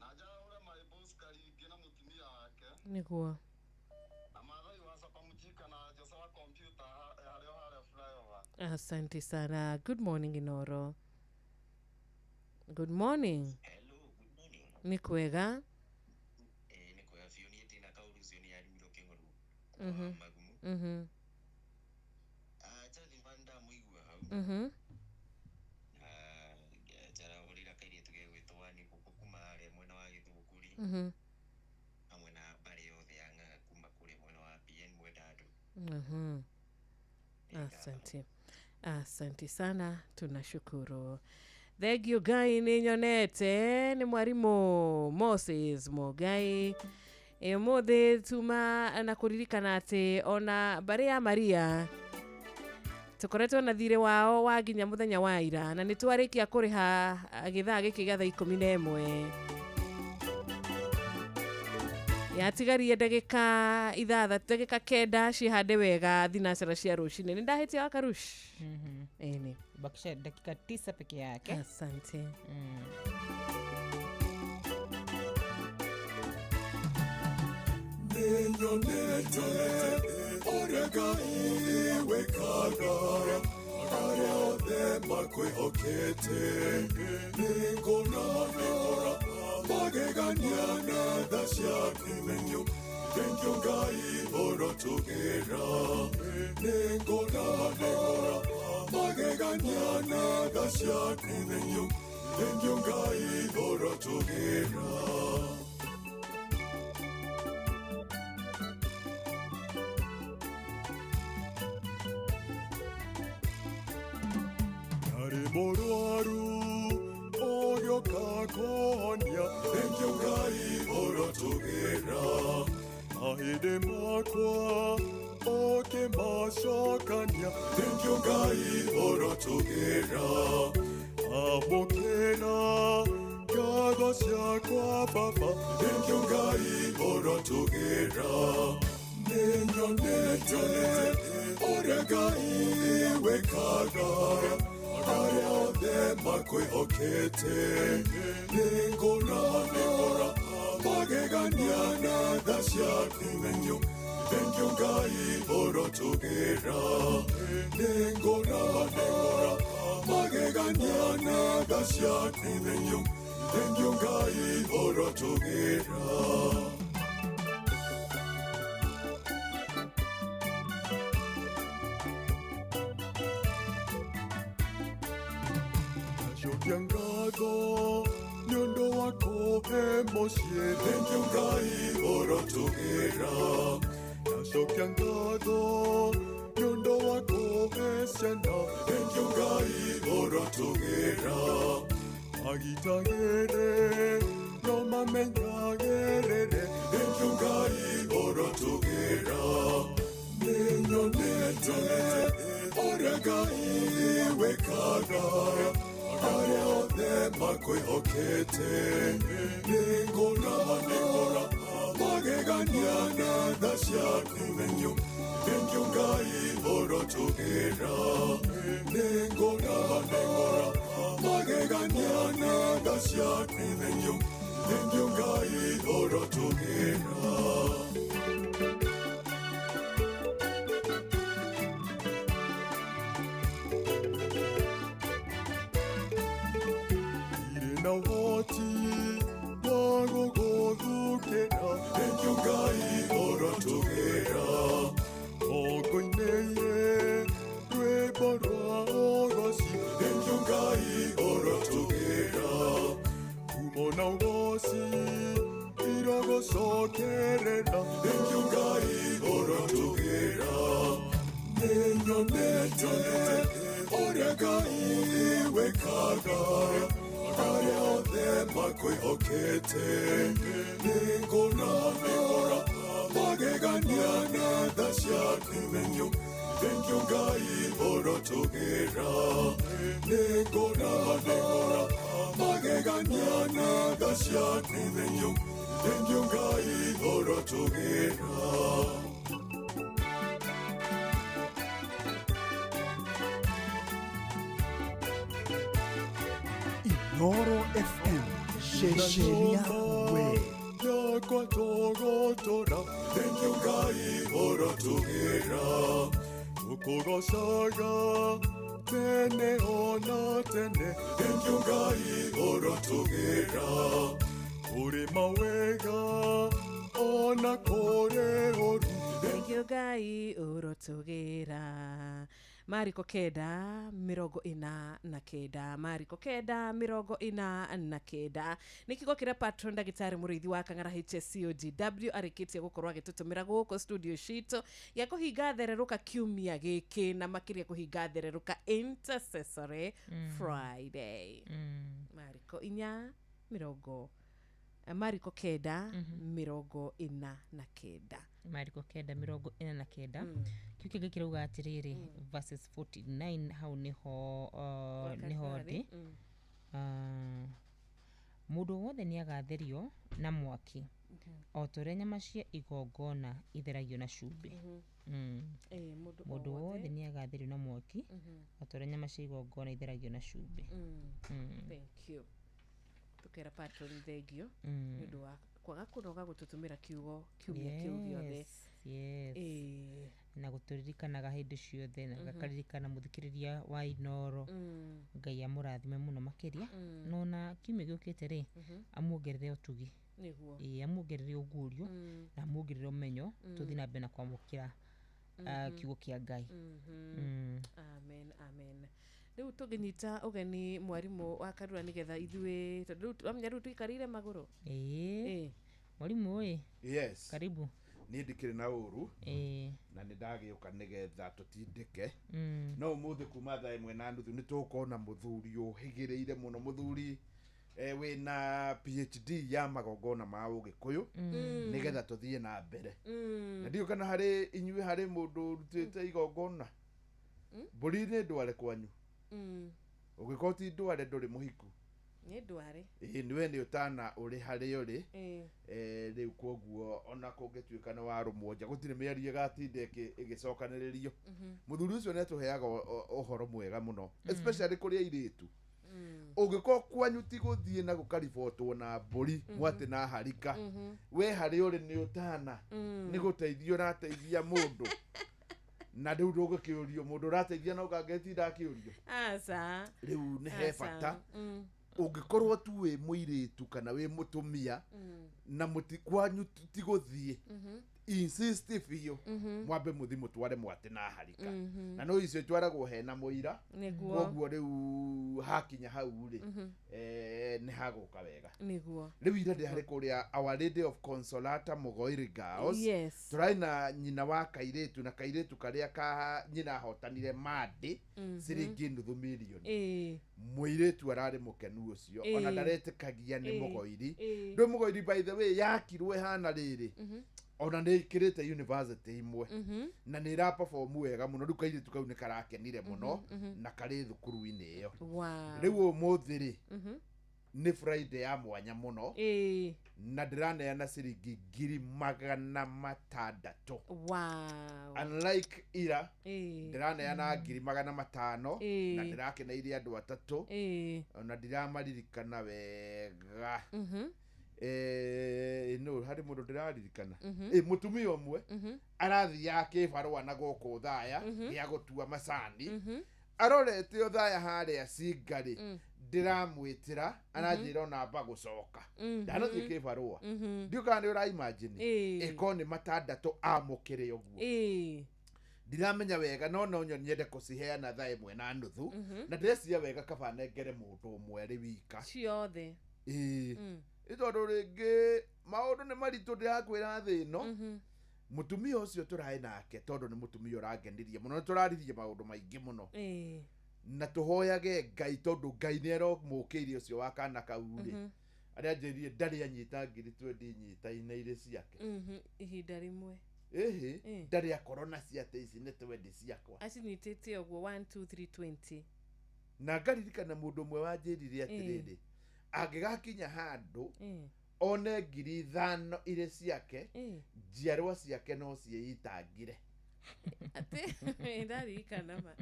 Na njarahũre my boss Karingĩ na mũtumia wake. Nĩguo. Na Maathai wa Sapa Mjika na Jose wa computer harĩa harĩa flyover. Asante sana. Good morning, Inoro. Good morning. Hello, good morning. Nĩ kwega? Nĩ kwega biũ. Niĩ ndĩna kaũndũ ũcio nĩ Admiro King'oru wa Magumu. Na njarahũrĩra kairĩtu gegwĩtwo Wani gũkũ kuma harĩa mwena wa Gĩthũngũri. Hamwe na mbarĩ yothe ya Ng'ang'a kuma kũrĩa mwena wa BN Mwendandũ. Asante. Asante sana, tunashukuru. Thank you Ngai nĩ nyonete nĩ mwarimũ Moses Mugai. Ũmũthĩ tuma na kũririkana atĩ ona mbarĩ ya Maria tũkoretwo na thirĩ wao wa nginya mũthenya wa ira na nĩ twarĩkia kũrĩha gĩthaa gĩkĩ gĩa thaa 11. Yatigarie ndagĩka 6 ndagĩka 9 cihande wega thinacara cia rũcinĩ. Nĩ ndahĩtia wa Karush? Ĩni. Bakisha dakika 9 peke yake. Asante. Nĩnyonete ũrĩa Ngai wĩkaga arĩa othe makwĩhokete. Nĩngona magegania na tha ciaku. Thengiũ Ngai ũrotũgĩra. Nĩngona magegania na tha ciaku. Thengiũ Ngai ũrotũgĩra. Mũrwaru ũgĩũka kũhonia. Thengiũ Ngai ũrotũgĩra. Mahĩndĩ makwa ũkĩmacokania. Thengiũ Ngai ũrotũgĩra. Amũkĩra ngatho ciakwa Baba. Thengiũ Ngai ũrotũgĩra. Nĩnyonete ũrĩa Ngai wĩkaga arĩa othe makwĩhokete. Nĩngona magegania na tha ciaku. Thengiũ Ngai ũrotũgĩra. Nĩngona magegania na tha ciaku. Thengiũ Ngai ũrotũgĩra. Ndacokia ngatho nĩ ũndũ wa kũhe mũciĩ. Thengiũ Ngai ũrotũgĩra. Ndacokia ngatho nĩ ũndũ wa kũhe ciana. Thengiũ Ngai ũrotũgĩra. Magitagĩre no mamenyagĩrĩre. Thengiũ Ngai ũrotũgĩra. Nĩnyonete ũrĩa Ngai wĩkaga arĩa othe makwĩhokete. Nĩngona magegania na tha ciaku. Thengiũ Ngai ũrotũgĩra. Nĩngona magegania na tha ciaku. Thengiũ Ngai ũrotũgĩra. Na ũhoti wa gũgũthukĩra. Thengiũ Ngai ũrotũgĩra. Ngũinĩire rwĩmbo rwa ũgoci. Thengiũ Ngai ũrotũgĩra. Kumo na ũgoci irogũcokerera. Thengiũ Ngai ũrotũgĩra. Nĩnyonete ũrĩa Ngai wĩkaga arĩa othe makwĩhokete. Nĩngona magegania na tha ciaku. Thengiũ Ngai ũrotũgĩra. Nĩngona magegania na tha ciaku. Thengiũ Ngai ũrotũgĩra. Inooro FM ceceni we yakwa tũgũtũra. Thengiũ Ngai ũrotũgĩra. Tũkũgocaga tene ona tene. Thengiũ Ngai ũrotũgĩra. Kũrĩ mawega ona kũrĩ ũru. Thengiũ Ngai ũrotũgĩra. Mariko 9:49, Mariko 9:49. Nĩ kiugo kĩrĩa patron ndagĩtarĩ mũrĩithi wa Kang'ara HSCOGW arĩkĩtie gũkorwo agĩtũtũmĩra gũkũ studio citũ gĩa kũhinga thererũka kiumia gĩkĩ, na makĩria kũhinga thererũka intercessory Friday. Mariko 4 mĩrongo Mariko 9:49. Mariko 9:49. Kiu kĩngĩ kĩrauga atĩrĩrĩ, verses 49 hau nĩho nĩho ndĩ. Mũndũ wothe nĩ agatherio na mwaki o ta ũrĩa nyama cia igongona itheragio na cumbĩ. Mũndũ wothe nĩ agatherio na mwaki o ta ũrĩa nyama cia igongona itheragio na cumbĩ. Thank you. Tukera patron thengio nĩ ũndũ wa kwaga kũnoga gũtũtũmĩra kiugo kiumia kĩu gĩothe. Yes. Na gũtũririkanaga hĩndĩ ciothe, na gakaririkana mũthikĩrĩria wa Inoro. Ngai amũrathime mũno makĩria. No na kiumia gĩũkĩte rĩ, amuongerere ũtugi. Nĩguo. Ĩĩ, amuongerere ũguũrio na amuongerere ũmenyo, tũthiĩ na mbere na kwamũkĩra kiugo kĩa Ngai. Amen, amen. Rĩu tũngĩnyita ũgeni mwarimũ wa Karura nĩgetha ithuĩ, tondũ rĩu wamenya rĩu tũikarĩire magũrũ. Ĩĩ. Mwarimũ ĩ. Yes. Karibu. Niĩ ndikĩrĩ na ũru na nĩ ndagĩũka nĩgetha tũtindĩke. No ũmũthĩ kuma thaa 1:30 nĩ tũkona mũthuri ũhĩgĩrĩire mũno, mũthuri wĩna PhD ya magongona ma Ũgĩkũyũ, nĩgetha tũthiĩ na mbere. Na ndiũĩ kana harĩ inyuĩ harĩ mũndũ ũrutĩte igongona. Mbũri nĩ ndware kwanyu. Ũngĩkorwo ti ndware ndũrĩ mũhiku. Nĩ ndware. Ĩĩ, nĩwe nĩ ũtana ũrĩ harĩa ũrĩ. Rĩu koguo ona kũngĩtuĩka nĩ warũmwo nja gũtirĩ mĩario ĩgatinda ĩgĩcokanĩrĩrio. Mũthuri ũcio nĩ atũheaga ũhoro mwega mũno, especially kũrĩ airĩtu. Ũngĩkorwo kwanyu ti gũthiĩ na gũkaribotwo na mbũri mwatĩ na harika, we harĩa ũrĩ nĩ ũtana, nĩ gũteithia ũrateithia mũndũ. Na rĩu ndũgũkĩũrio mũndũ ũrateithia no kangĩtinda akĩũrio. Aca. Rĩu nĩ he bata. Ũngĩkorwo tu wĩ mũirĩtu kana wĩ mũtumia na mũti kwanyu ti gũthiĩ, insist biũ mwambe mũthi mũtware mwatĩ na harika. Na no icio itwaragwo hena mũira. Koguo rĩu hakinya hau rĩ, nĩ hagũka wega. Nĩguo. Rĩu ira ndĩ harĩ kũrĩa Our Lady of Consolata Mugoiri Girls. Yes. Tũrarĩ na nyina wa kairĩtu, na kairĩtu karĩa ka nyina ahotanire mandĩ ciringi nuthu mirioni. Mũirĩtu ararĩ mũkenu ũcio, ona ndaretĩkagia nĩ Mũgoiri. Ndũ Mũgoiri by the way yakirwo ĩhana rĩrĩ, ona nĩ ĩkĩrĩte university imwe na nĩ ĩra perform wega mũno. Rĩu kairĩtu kau nĩ karakenire mũno na karĩ thukuru-inĩ ĩyo. Rĩu ũmũthĩ rĩ, nĩ Friday ya mwanya mũno na ndĩraneana ciringi 600,000. Wow. Unlike ira, ndĩraneana 500,000 na ndĩrakeneirie andũ atatũ, ona ndiramaririkana wega. No harĩ mũndũ ndĩraririkana. Mũtumia ũmwe arathiaga kĩbarũa na gũkũ Thaya gĩa gũtua macani, arorete o Thaya harĩa Cingarĩ, ndĩramwĩtĩra aranjĩra ona amba gũcoka, ndanathiĩ kĩbarũa. Ndiũĩ kana nĩ ũra imagine ĩkorwo nĩ 6 amũkĩre ũguo. Ndiramenya wega, no no nyende kũciheana thaa 1:30, na ndĩreciria wega kaba nengere mũndũ ũmwe arĩ wika ciothe. Ĩĩ, nĩ tondũ rĩngĩ maũndũ nĩ maritũ, ndĩrakwĩra thĩ ĩno. Mũtumia ũcio tũraĩ nake, tondũ nĩ mũtumia ũrangenirie mũno, nĩ tũraririe maũndũ maingĩ mũno. Na tũhoyage Ngai, tondũ Ngai nĩ aromũkĩire ũcio wa kana kau rĩ, arĩa anjĩrire ndarĩ anyita 20,000 nyita-inĩ irĩ ciake. Ihinda rĩmwe. Ĩhĩ, ndarĩ akorwo na ciate ici nĩ 20 ciakwa. Acinyitĩte ũguo 1 2 3 20. Na ngaririkana mũndũ ũmwe wanjĩrire atĩrĩrĩ, angĩgakinya handũ one 5,000 irĩ ciake, njiarwa ciake no ciĩitangire. Atĩ ndaririkana ma.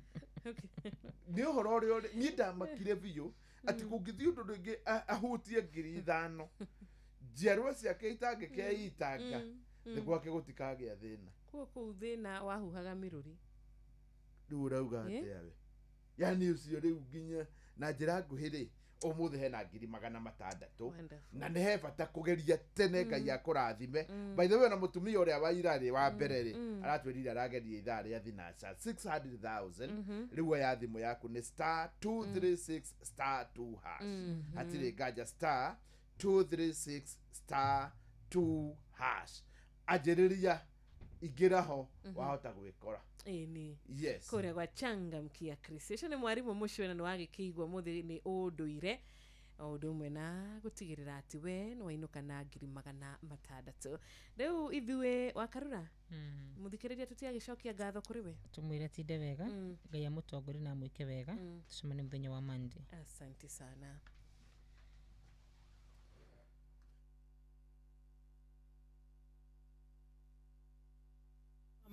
Nĩ ũhoro ũrĩa niĩ ndamakire biũ atĩ kũngĩthiĩ ũndũ rĩngĩ ahutie 5,000, njiarwa ciake itangĩkeitanga, nĩ gwake gũtikagĩa thĩna. Kuo kũu thĩna wahuhaga mĩrũri. Rĩu ũrauga atĩa we? Yani ũcio rĩu nginya na njĩra nguhĩ rĩ, Ũmũthĩ hena 600,000 na nĩ he bata kũgeria tene Ngai akũrathime. By the way, ona mũtumia ũrĩa wa ira rĩ wa mbere rĩ aratwĩrire arageria ithaa rĩa thinaca 600,000. Rĩu oya thimũ yaku nĩ star 236 star 2 hash. Hatirĩ nganja, star 236 star 2 hash. Anjĩrĩria, ingĩra ho, wahota gwĩkora. Ĩni. Yes. Kũrĩa gwa Changamkia Chris, ũcio nĩ mwarimũ mũcio na nĩ wagĩkĩigua mũthĩ nĩ ũndũire o ũndũ ũmwe na gũtigĩrĩra atĩ we nĩ wainũka na 600,000. Rĩu ithuĩ wakarura mũthikĩrĩria tũtiagĩcokia ngatho kũrĩ we. Tumwire tinde wega, Ngai amũtongorie na amwĩke wega. Tucemanie mũthenya wa Monday. Asante sana.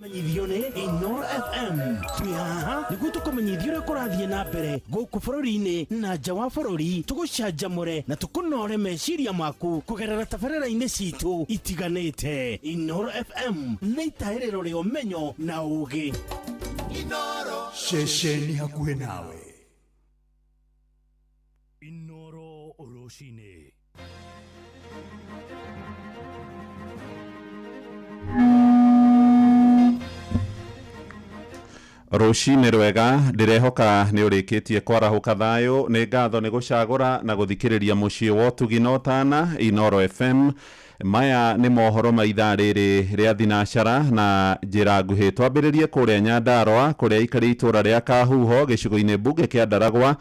Menyithio nĩ Inoro FM. Twĩ haha nĩguo tũkũmenyithia ũrĩa kũrathiĩ na mbere gũkũ bũrũri-inĩ na nja wa bũrũri, tũgũcanjamũre na tũkũnore meciria maku kũgerera tabarĩra-inĩ citũ itiganĩte. Inoro FM nĩ itahĩrĩro rĩa ũmenyo na ũũgĩ. Ceceni hakuhĩ nawe. Inoro rũcinĩ. Rũcinĩ rwega, ndĩrehoka nĩ ũrĩkĩtie kwarahũka thayũ. Nĩ ngatho nĩ gũcagũra na gũthikĩrĩria mũciĩ wa ũtugi na ũtana Inoro FM. Maya nĩ mohoro ma ithaa rĩrĩ rĩa thinacara na njĩra nguhĩ. Twambĩrĩrie kũrĩa Nyandarũa, kũrĩa aikari itũra rĩa Kahuho gĩcigo-inĩ mbunge kĩa Ndaragwa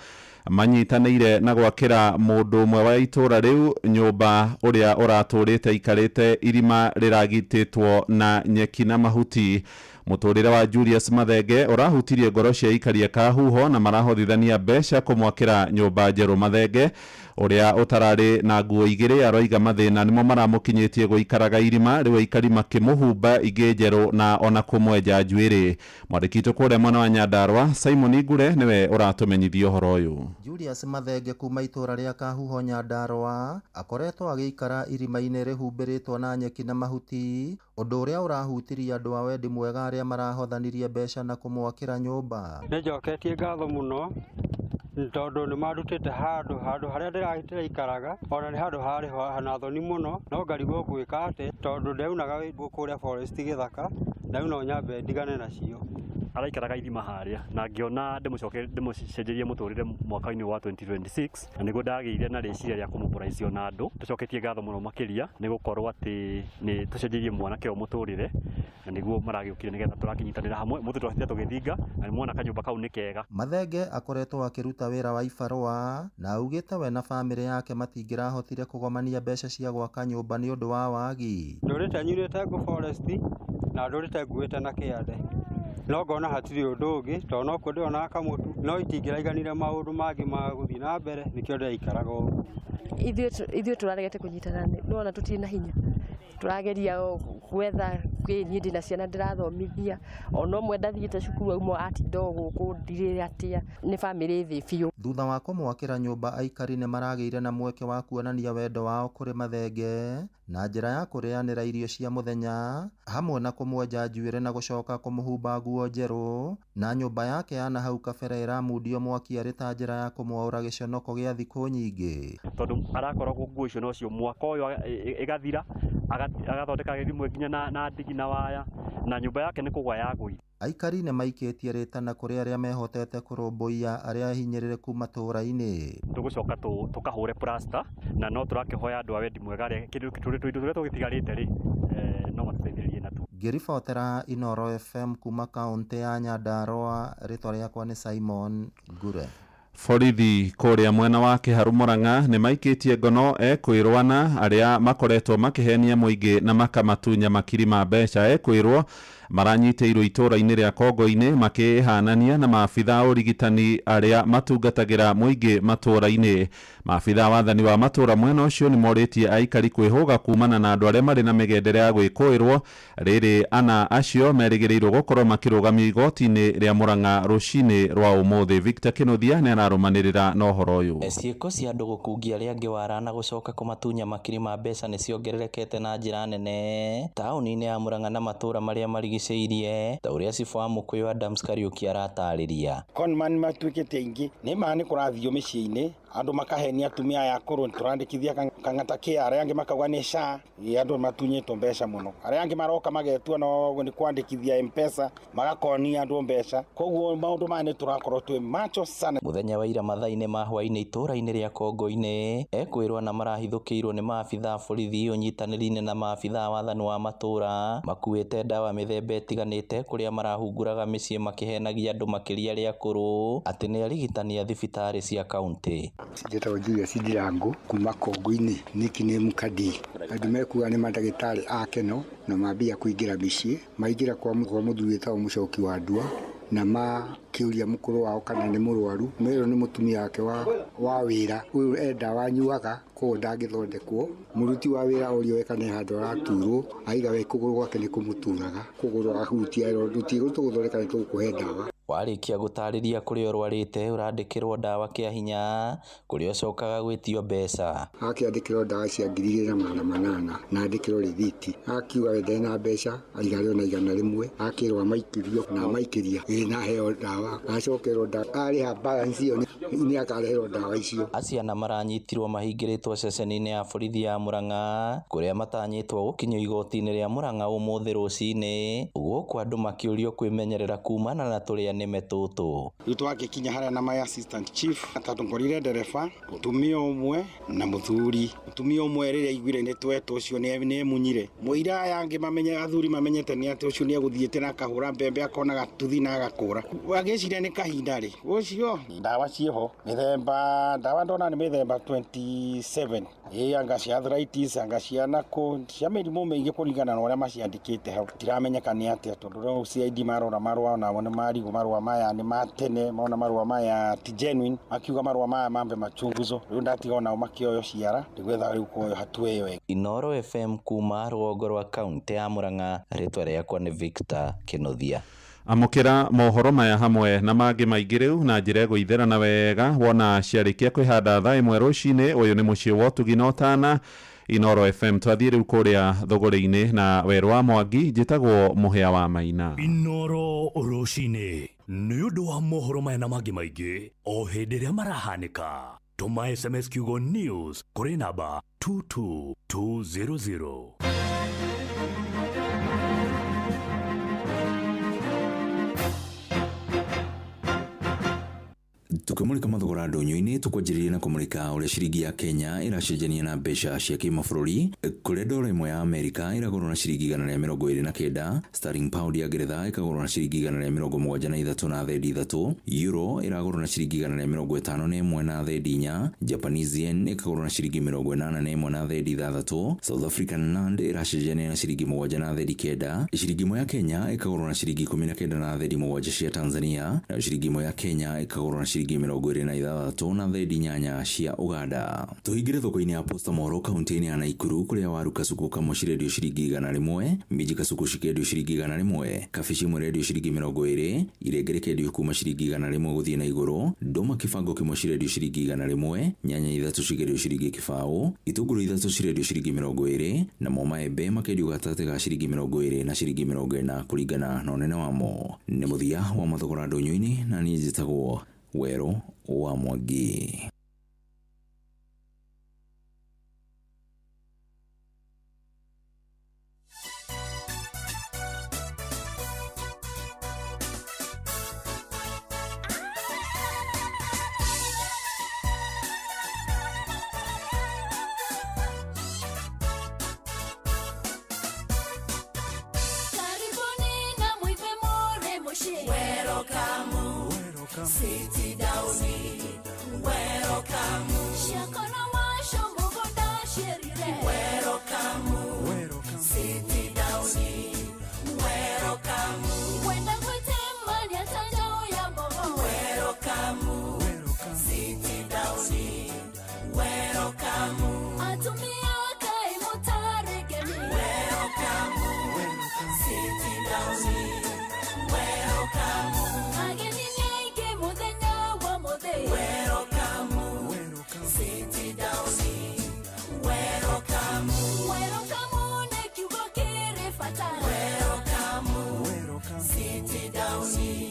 manyitanĩire na gwakĩra mũndũ ũmwe wa itũra rĩu nyũmba ũrĩa ũratũrĩte aikarĩte irima rĩragitĩtwo na nyeki na mahuti. Mũtũrĩre wa Julius Mathenge ũrahutirie ngoro cia aikari a Kahuho na marahothithania mbeca kũmwakĩra nyũmba njerũ. Mathenge ũrĩa ũtararĩ na nguo igĩrĩ aroiga mathĩna nĩmo maramũkinyĩtie gũikaraga irima, rĩu aikari makĩmũhumba ingĩ njerũ na ona kũmwenja njuĩrĩ. Mwandĩki witũ kũrĩa mwena wa Nyandarũa Simon Ngure nĩwe ũratũmenyithia ũhoro ũyũ. Julius Mathenge kuma itũra rĩa Kahuho Nyandarũa akoretwo agĩikara irima-inĩ rĩhumbĩrĩtwo na nyeki na mahuti, ũndũ ũrĩa ũrahutirie andũ a wendi mwega arĩa marahothanirie mbeca na kũmwakĩra nyũmba. Nĩ njoketie ngatho mũno tondũ nĩ mandutĩte handũ harĩa ndĩraikaraga, ona nĩ handũ harĩ na thoni mũno, no ngarigwo ngwĩka atĩ tondũ ndaunaga kũrĩa forest gĩthaka na rĩu no nyambe ndigane nacio. Araikaraga irima harĩa na ngĩona ndĩmũcenjerie mũtũrĩre mwaka-inĩ wa 2026 na nĩguo ndagĩire na rĩciria rĩa kũmũpũraithio na andũ. Tũcoketie ngatho mũno makĩria nĩ gũkorwo atĩ nĩ tũcenjeirie mwanake ũyũ mũtũrĩre na nĩguo maragĩũkire nĩgetha tũrakĩnyitanĩra hamwe mũthĩ twatinda tũgĩthinga na nĩmuona kanyũmba kau nĩ kega. Mathenge akoretwo akĩruta wĩra wa ibarũa na augĩte we na bamĩrĩ yake matingĩrahotire kũgomania mbeca cia gwaka nyũmba nĩ ũndũ wa wagi. Ndũrĩte nyurĩte ngũ forest na ndũrĩte nguĩte na kĩande, no ngona hatirĩ ũndũ ũngĩ tondũ no kuo ndĩronaga kamũtu, no itingĩraiganire maũndũ mangĩ ma gũthiĩ na mbere, nĩkĩo ndĩraikaraga ũguo. Ithuĩ tũraregete kũnyitana, nĩwona tũtirĩ na hinya, tũrageria gwetha kĩ niĩ ndĩna ciana ndĩrathomithia, ona ũmwe ndathiĩte cukuru auma atinda o gũkũ ndirĩ atĩa, nĩ bamĩrĩ thĩ biũ. Thutha wa kũmwakĩra nyũmba aikari nĩ maragĩire na mweke wa kuonania wendo wao kũrĩ Mathenge na njĩra ya kũrĩanĩra irio cia mũthenya hamwe na kũmwenja njuĩrĩ na gũcoka kũmũhumba nguo njerũ, na nyũmba yake ya na hau kabere ĩramundio mwaki arĩ ta njĩra ya kũmwaũra gĩconoko gĩa thikũ nyingĩ. Tondũ arakoragwo nguo icio nocio mwaka ũyũ ĩgathira, agathondeka rĩmwe nginya na ndigi na waya, na nyũmba yake nĩ kũgwa yagũire. Aikari nĩ maikĩtie rĩtana kũrĩ arĩa mehotete kũrũmbũiya arĩa ahinyĩrĩrĩku matũũra-inĩ. Tũgũcoka tũkahũre plaster na no tũrakĩhoya andũ a wendi mwega arĩa kĩndũ tũindo tũrĩa tũgĩtigarĩte rĩ no matũteithĩrĩrie natuo. Ngĩribotera Inoro FM kuma kaũntĩ ya Nyandarũa, rĩtwa rĩakwa nĩ Simon Ngure. Borithi kũrĩa mwena wa Kĩharu Mũrang'a nĩ maikĩtie ngono ekwĩrwana arĩa makoretwo makĩhenia mũingĩ na makamatunya makiri ma mbeca. Ekwĩrwo maranyitĩirwo itũũra-inĩ rĩa Kongo-inĩ makĩhanania na maabitha a ũrigitani arĩa matungatagĩra mũingĩ matũũra-inĩ. Maabitha a wathani wa matũũra mwena ũcio nĩ morĩtie aikari kwĩhũga kumana na andũ arĩa marĩ na mĩgendere ya gwĩkũĩrwo. Rĩrĩ ana acio merĩgĩrĩirwo gũkorwo makĩrũgamio igoti-inĩ rĩa Mũrang'a rũcinĩ rwa ũmũthĩ. Victor Kĩnuthia nĩ Ũrarũmanĩrĩra na ũhoro ũyũ. Ciĩko cia andũ gũkungia arĩa angĩ wara na gũcoka kũmatunya makiri ma mbeca nĩ ciongererekete na njĩra nene taũni-inĩ ya Murang'a na matũũra marĩa marigicĩirie ta ũrĩa cibũ wa Mũkũyũ Adams Kariũki aratarĩria. Conman matuĩkĩte aingĩ nĩ ma nĩ kũrathio mĩciĩ-inĩ andũ makahenia atumia aya akũrũ tũrandĩkithia kang'ata kĩ arĩa angĩ makauga nĩ SHA andũ matunyĩtwo mbeca mũno arĩa angĩ maroka magetua no nĩ kwandĩkithia M-Pesa magakonia andũ mbeca koguo maũndũ maya nĩ tũrakorwo twĩ macho sana. Mũthenya wa ira mathaa-inĩ ma hwaĩ-inĩ itũũra-inĩ rĩa Kongo-inĩ ekwĩrwo na marahithũkĩirwo nĩ maabithaa a borithi ũnyitanĩri-inĩ na maabithaa a wathani wa matũũra makuĩte ndawa mĩthemba ĩtiganĩte kũrĩa marahunguraga mĩciĩ makĩhenagia andũ makĩria arĩa akũrũ atĩ nĩ arigitani a thibitarĩ cia kaũntĩ. Njĩtagwo Julius Ndirangu kuma Kongo-inĩ nickname Kadi. Andũ mekuga nĩ mandagĩtarĩ a Keno na mambia kũingĩra mĩciĩ maingĩra kwa mũthuri wĩtagwo Mũcoki wa Ndua na makĩũria mũkũrũ wao kana nĩ mũrwaru merwo nĩ mũtumia wake wa wĩra ũyũ e ndawa anyuaga koguo ndangĩthondekwo mũruti wa wĩra orio we kana he handũ araturwo aiga we kũgũrũ gwake nĩ kũmũturaga kũgũrũ ahutia erwo tũtigũtũgũthondeka nĩ tũgũkũhe ndawa. Warĩkia gũtarĩria kũrĩa ũrwarĩte ũrandĩkĩrwo ndawa kĩa hinya kũrĩa ũcokaga gwĩtio mbeca. Akĩandĩkĩrwo ndawa cia 2800 na andĩkĩrwo rĩthiti akiuga we ndarĩ na mbeca aiga arĩ ona 100 akĩrwo amaikĩrio na amaikĩria ĩ na aheo ndawa acokerwo ndawa arĩha balance ĩyo nĩ akareherwo ndawa icio. Aciana maranyitirwo mahingĩrĩtwo ceceni-inĩ ya borithi ya Murang'a kũrĩa matanyĩtwo gũkinyio igoti-inĩ rĩa Murang'a ũmũthĩ rũcinĩ gũkũ andũ makĩũrio kwĩmenyerera kumana na tũrĩa nĩme tũtũ. Rĩu twagĩkinya harĩa na my assistant chief tondũ ngorire ndereba mũtumia ũmwe na mũthuri mũtumia ũmwe rĩrĩa aiguire nĩ twetwo ũcio nĩ emunyire mũira aya angĩ mamenye athuri mamenyete nĩ atĩ ũcio nĩ egũthiĩte na akahũra mbembe akona gatuthi na agakũra agĩciria nĩ kahinda rĩ ũcio ndawa ciĩho mĩthemba ndawa ndona nĩ mĩthemba 27 ĩ anga cia arthritis anga cia nako cia mĩrimũ mĩingĩ kũringana na ũrĩa maciandĩkĩte hau tiramenyeka nĩ atĩa tondũ rĩu CID marora marũa nao nĩ marigwo marũa maya nĩ ma tene mona marũa maya ti genuine makiuga marũa maya mambe machunguzo rĩu ndatiga onao makĩoyo ciara ndigwetha rĩu kuoyo hatua ĩyo. Inoro FM kuma rũgongo rwa kaũntĩ ya Murang'a rĩtwa rĩakwa nĩ Victor Kĩnuthia. Amũkĩra mohoro maya hamwe na mangĩ maingĩ rĩu na njĩra ĩgũitherana wega wona ciarĩkia kwĩhanda thaa 1 rũcinĩ. Ũyũ nĩ mũciĩ wa ũtugi na ũtana Inoro FM. Twathiĩ rĩu kũrĩa thũgũrĩ-inĩ na werũ wa Mwangi. Njĩtagwo Mũhĩa wa Maina. Inoro rũcinĩ nĩ ũndũ wa mohoro maya na mangĩ maingĩ o hĩndĩ ĩrĩa marahanĩka tũma SMS kiugo news kũrĩ namba 22200. Tukimulika mathogora ndũnyũ-inĩ tukwanjĩrĩria na kũmũrĩka ũrĩa ciringi ya Kenya ĩracenjania na mbeca cia kĩmabũrũri kũrĩa dola ĩmwe ya Amerika ĩragũrwo na ciringi 129, sterling pound ya Ngeretha ĩkagũrwo na ciringi 173 na thendi 3, euro ĩragũrwo na ciringi 151 na thendi 4, Japanese yen ĩkagũrwo na ciringi 81 na thendi 6, South African rand ĩracenjania na ciringi 7 na thendi 9, ciringi ĩmwe ya Kenya ĩkagũrwo na ciringi 19 na thendi 7 cia Tanzania, nayo ciringi ĩmwe ya Kenya ĩkagũrwo na ciringi 26 na thendi 8 cia Uganda. Tuhingire thoko-inĩ ya Posta Moro kaunti-inĩ ya Naikuru kũrĩa waru kasuku kamwe cirendio ciringi 100, minji kasuku cikendio ciringi 100, kabici ĩmwe irendio ciringi 20, irenge rĩkendio kuma ciringi 100 gũthiĩ na igũrũ, ndũma kĩbango kĩmwe cirendio ciringi 100, nyanya 3 cikendio ciringi 0, itũngũrũ 3 cirendio ciringi 20, namo maembe makendio gatagatĩ ga ciringi 20 na ciringi 40 kũringana na ũnene wamo. Nĩ mũthia wa mathogora ndũnyũ-inĩ na niĩ njĩtagwo Werũ wa Mwangi. Karibuni na muive more moshi. Welcome. City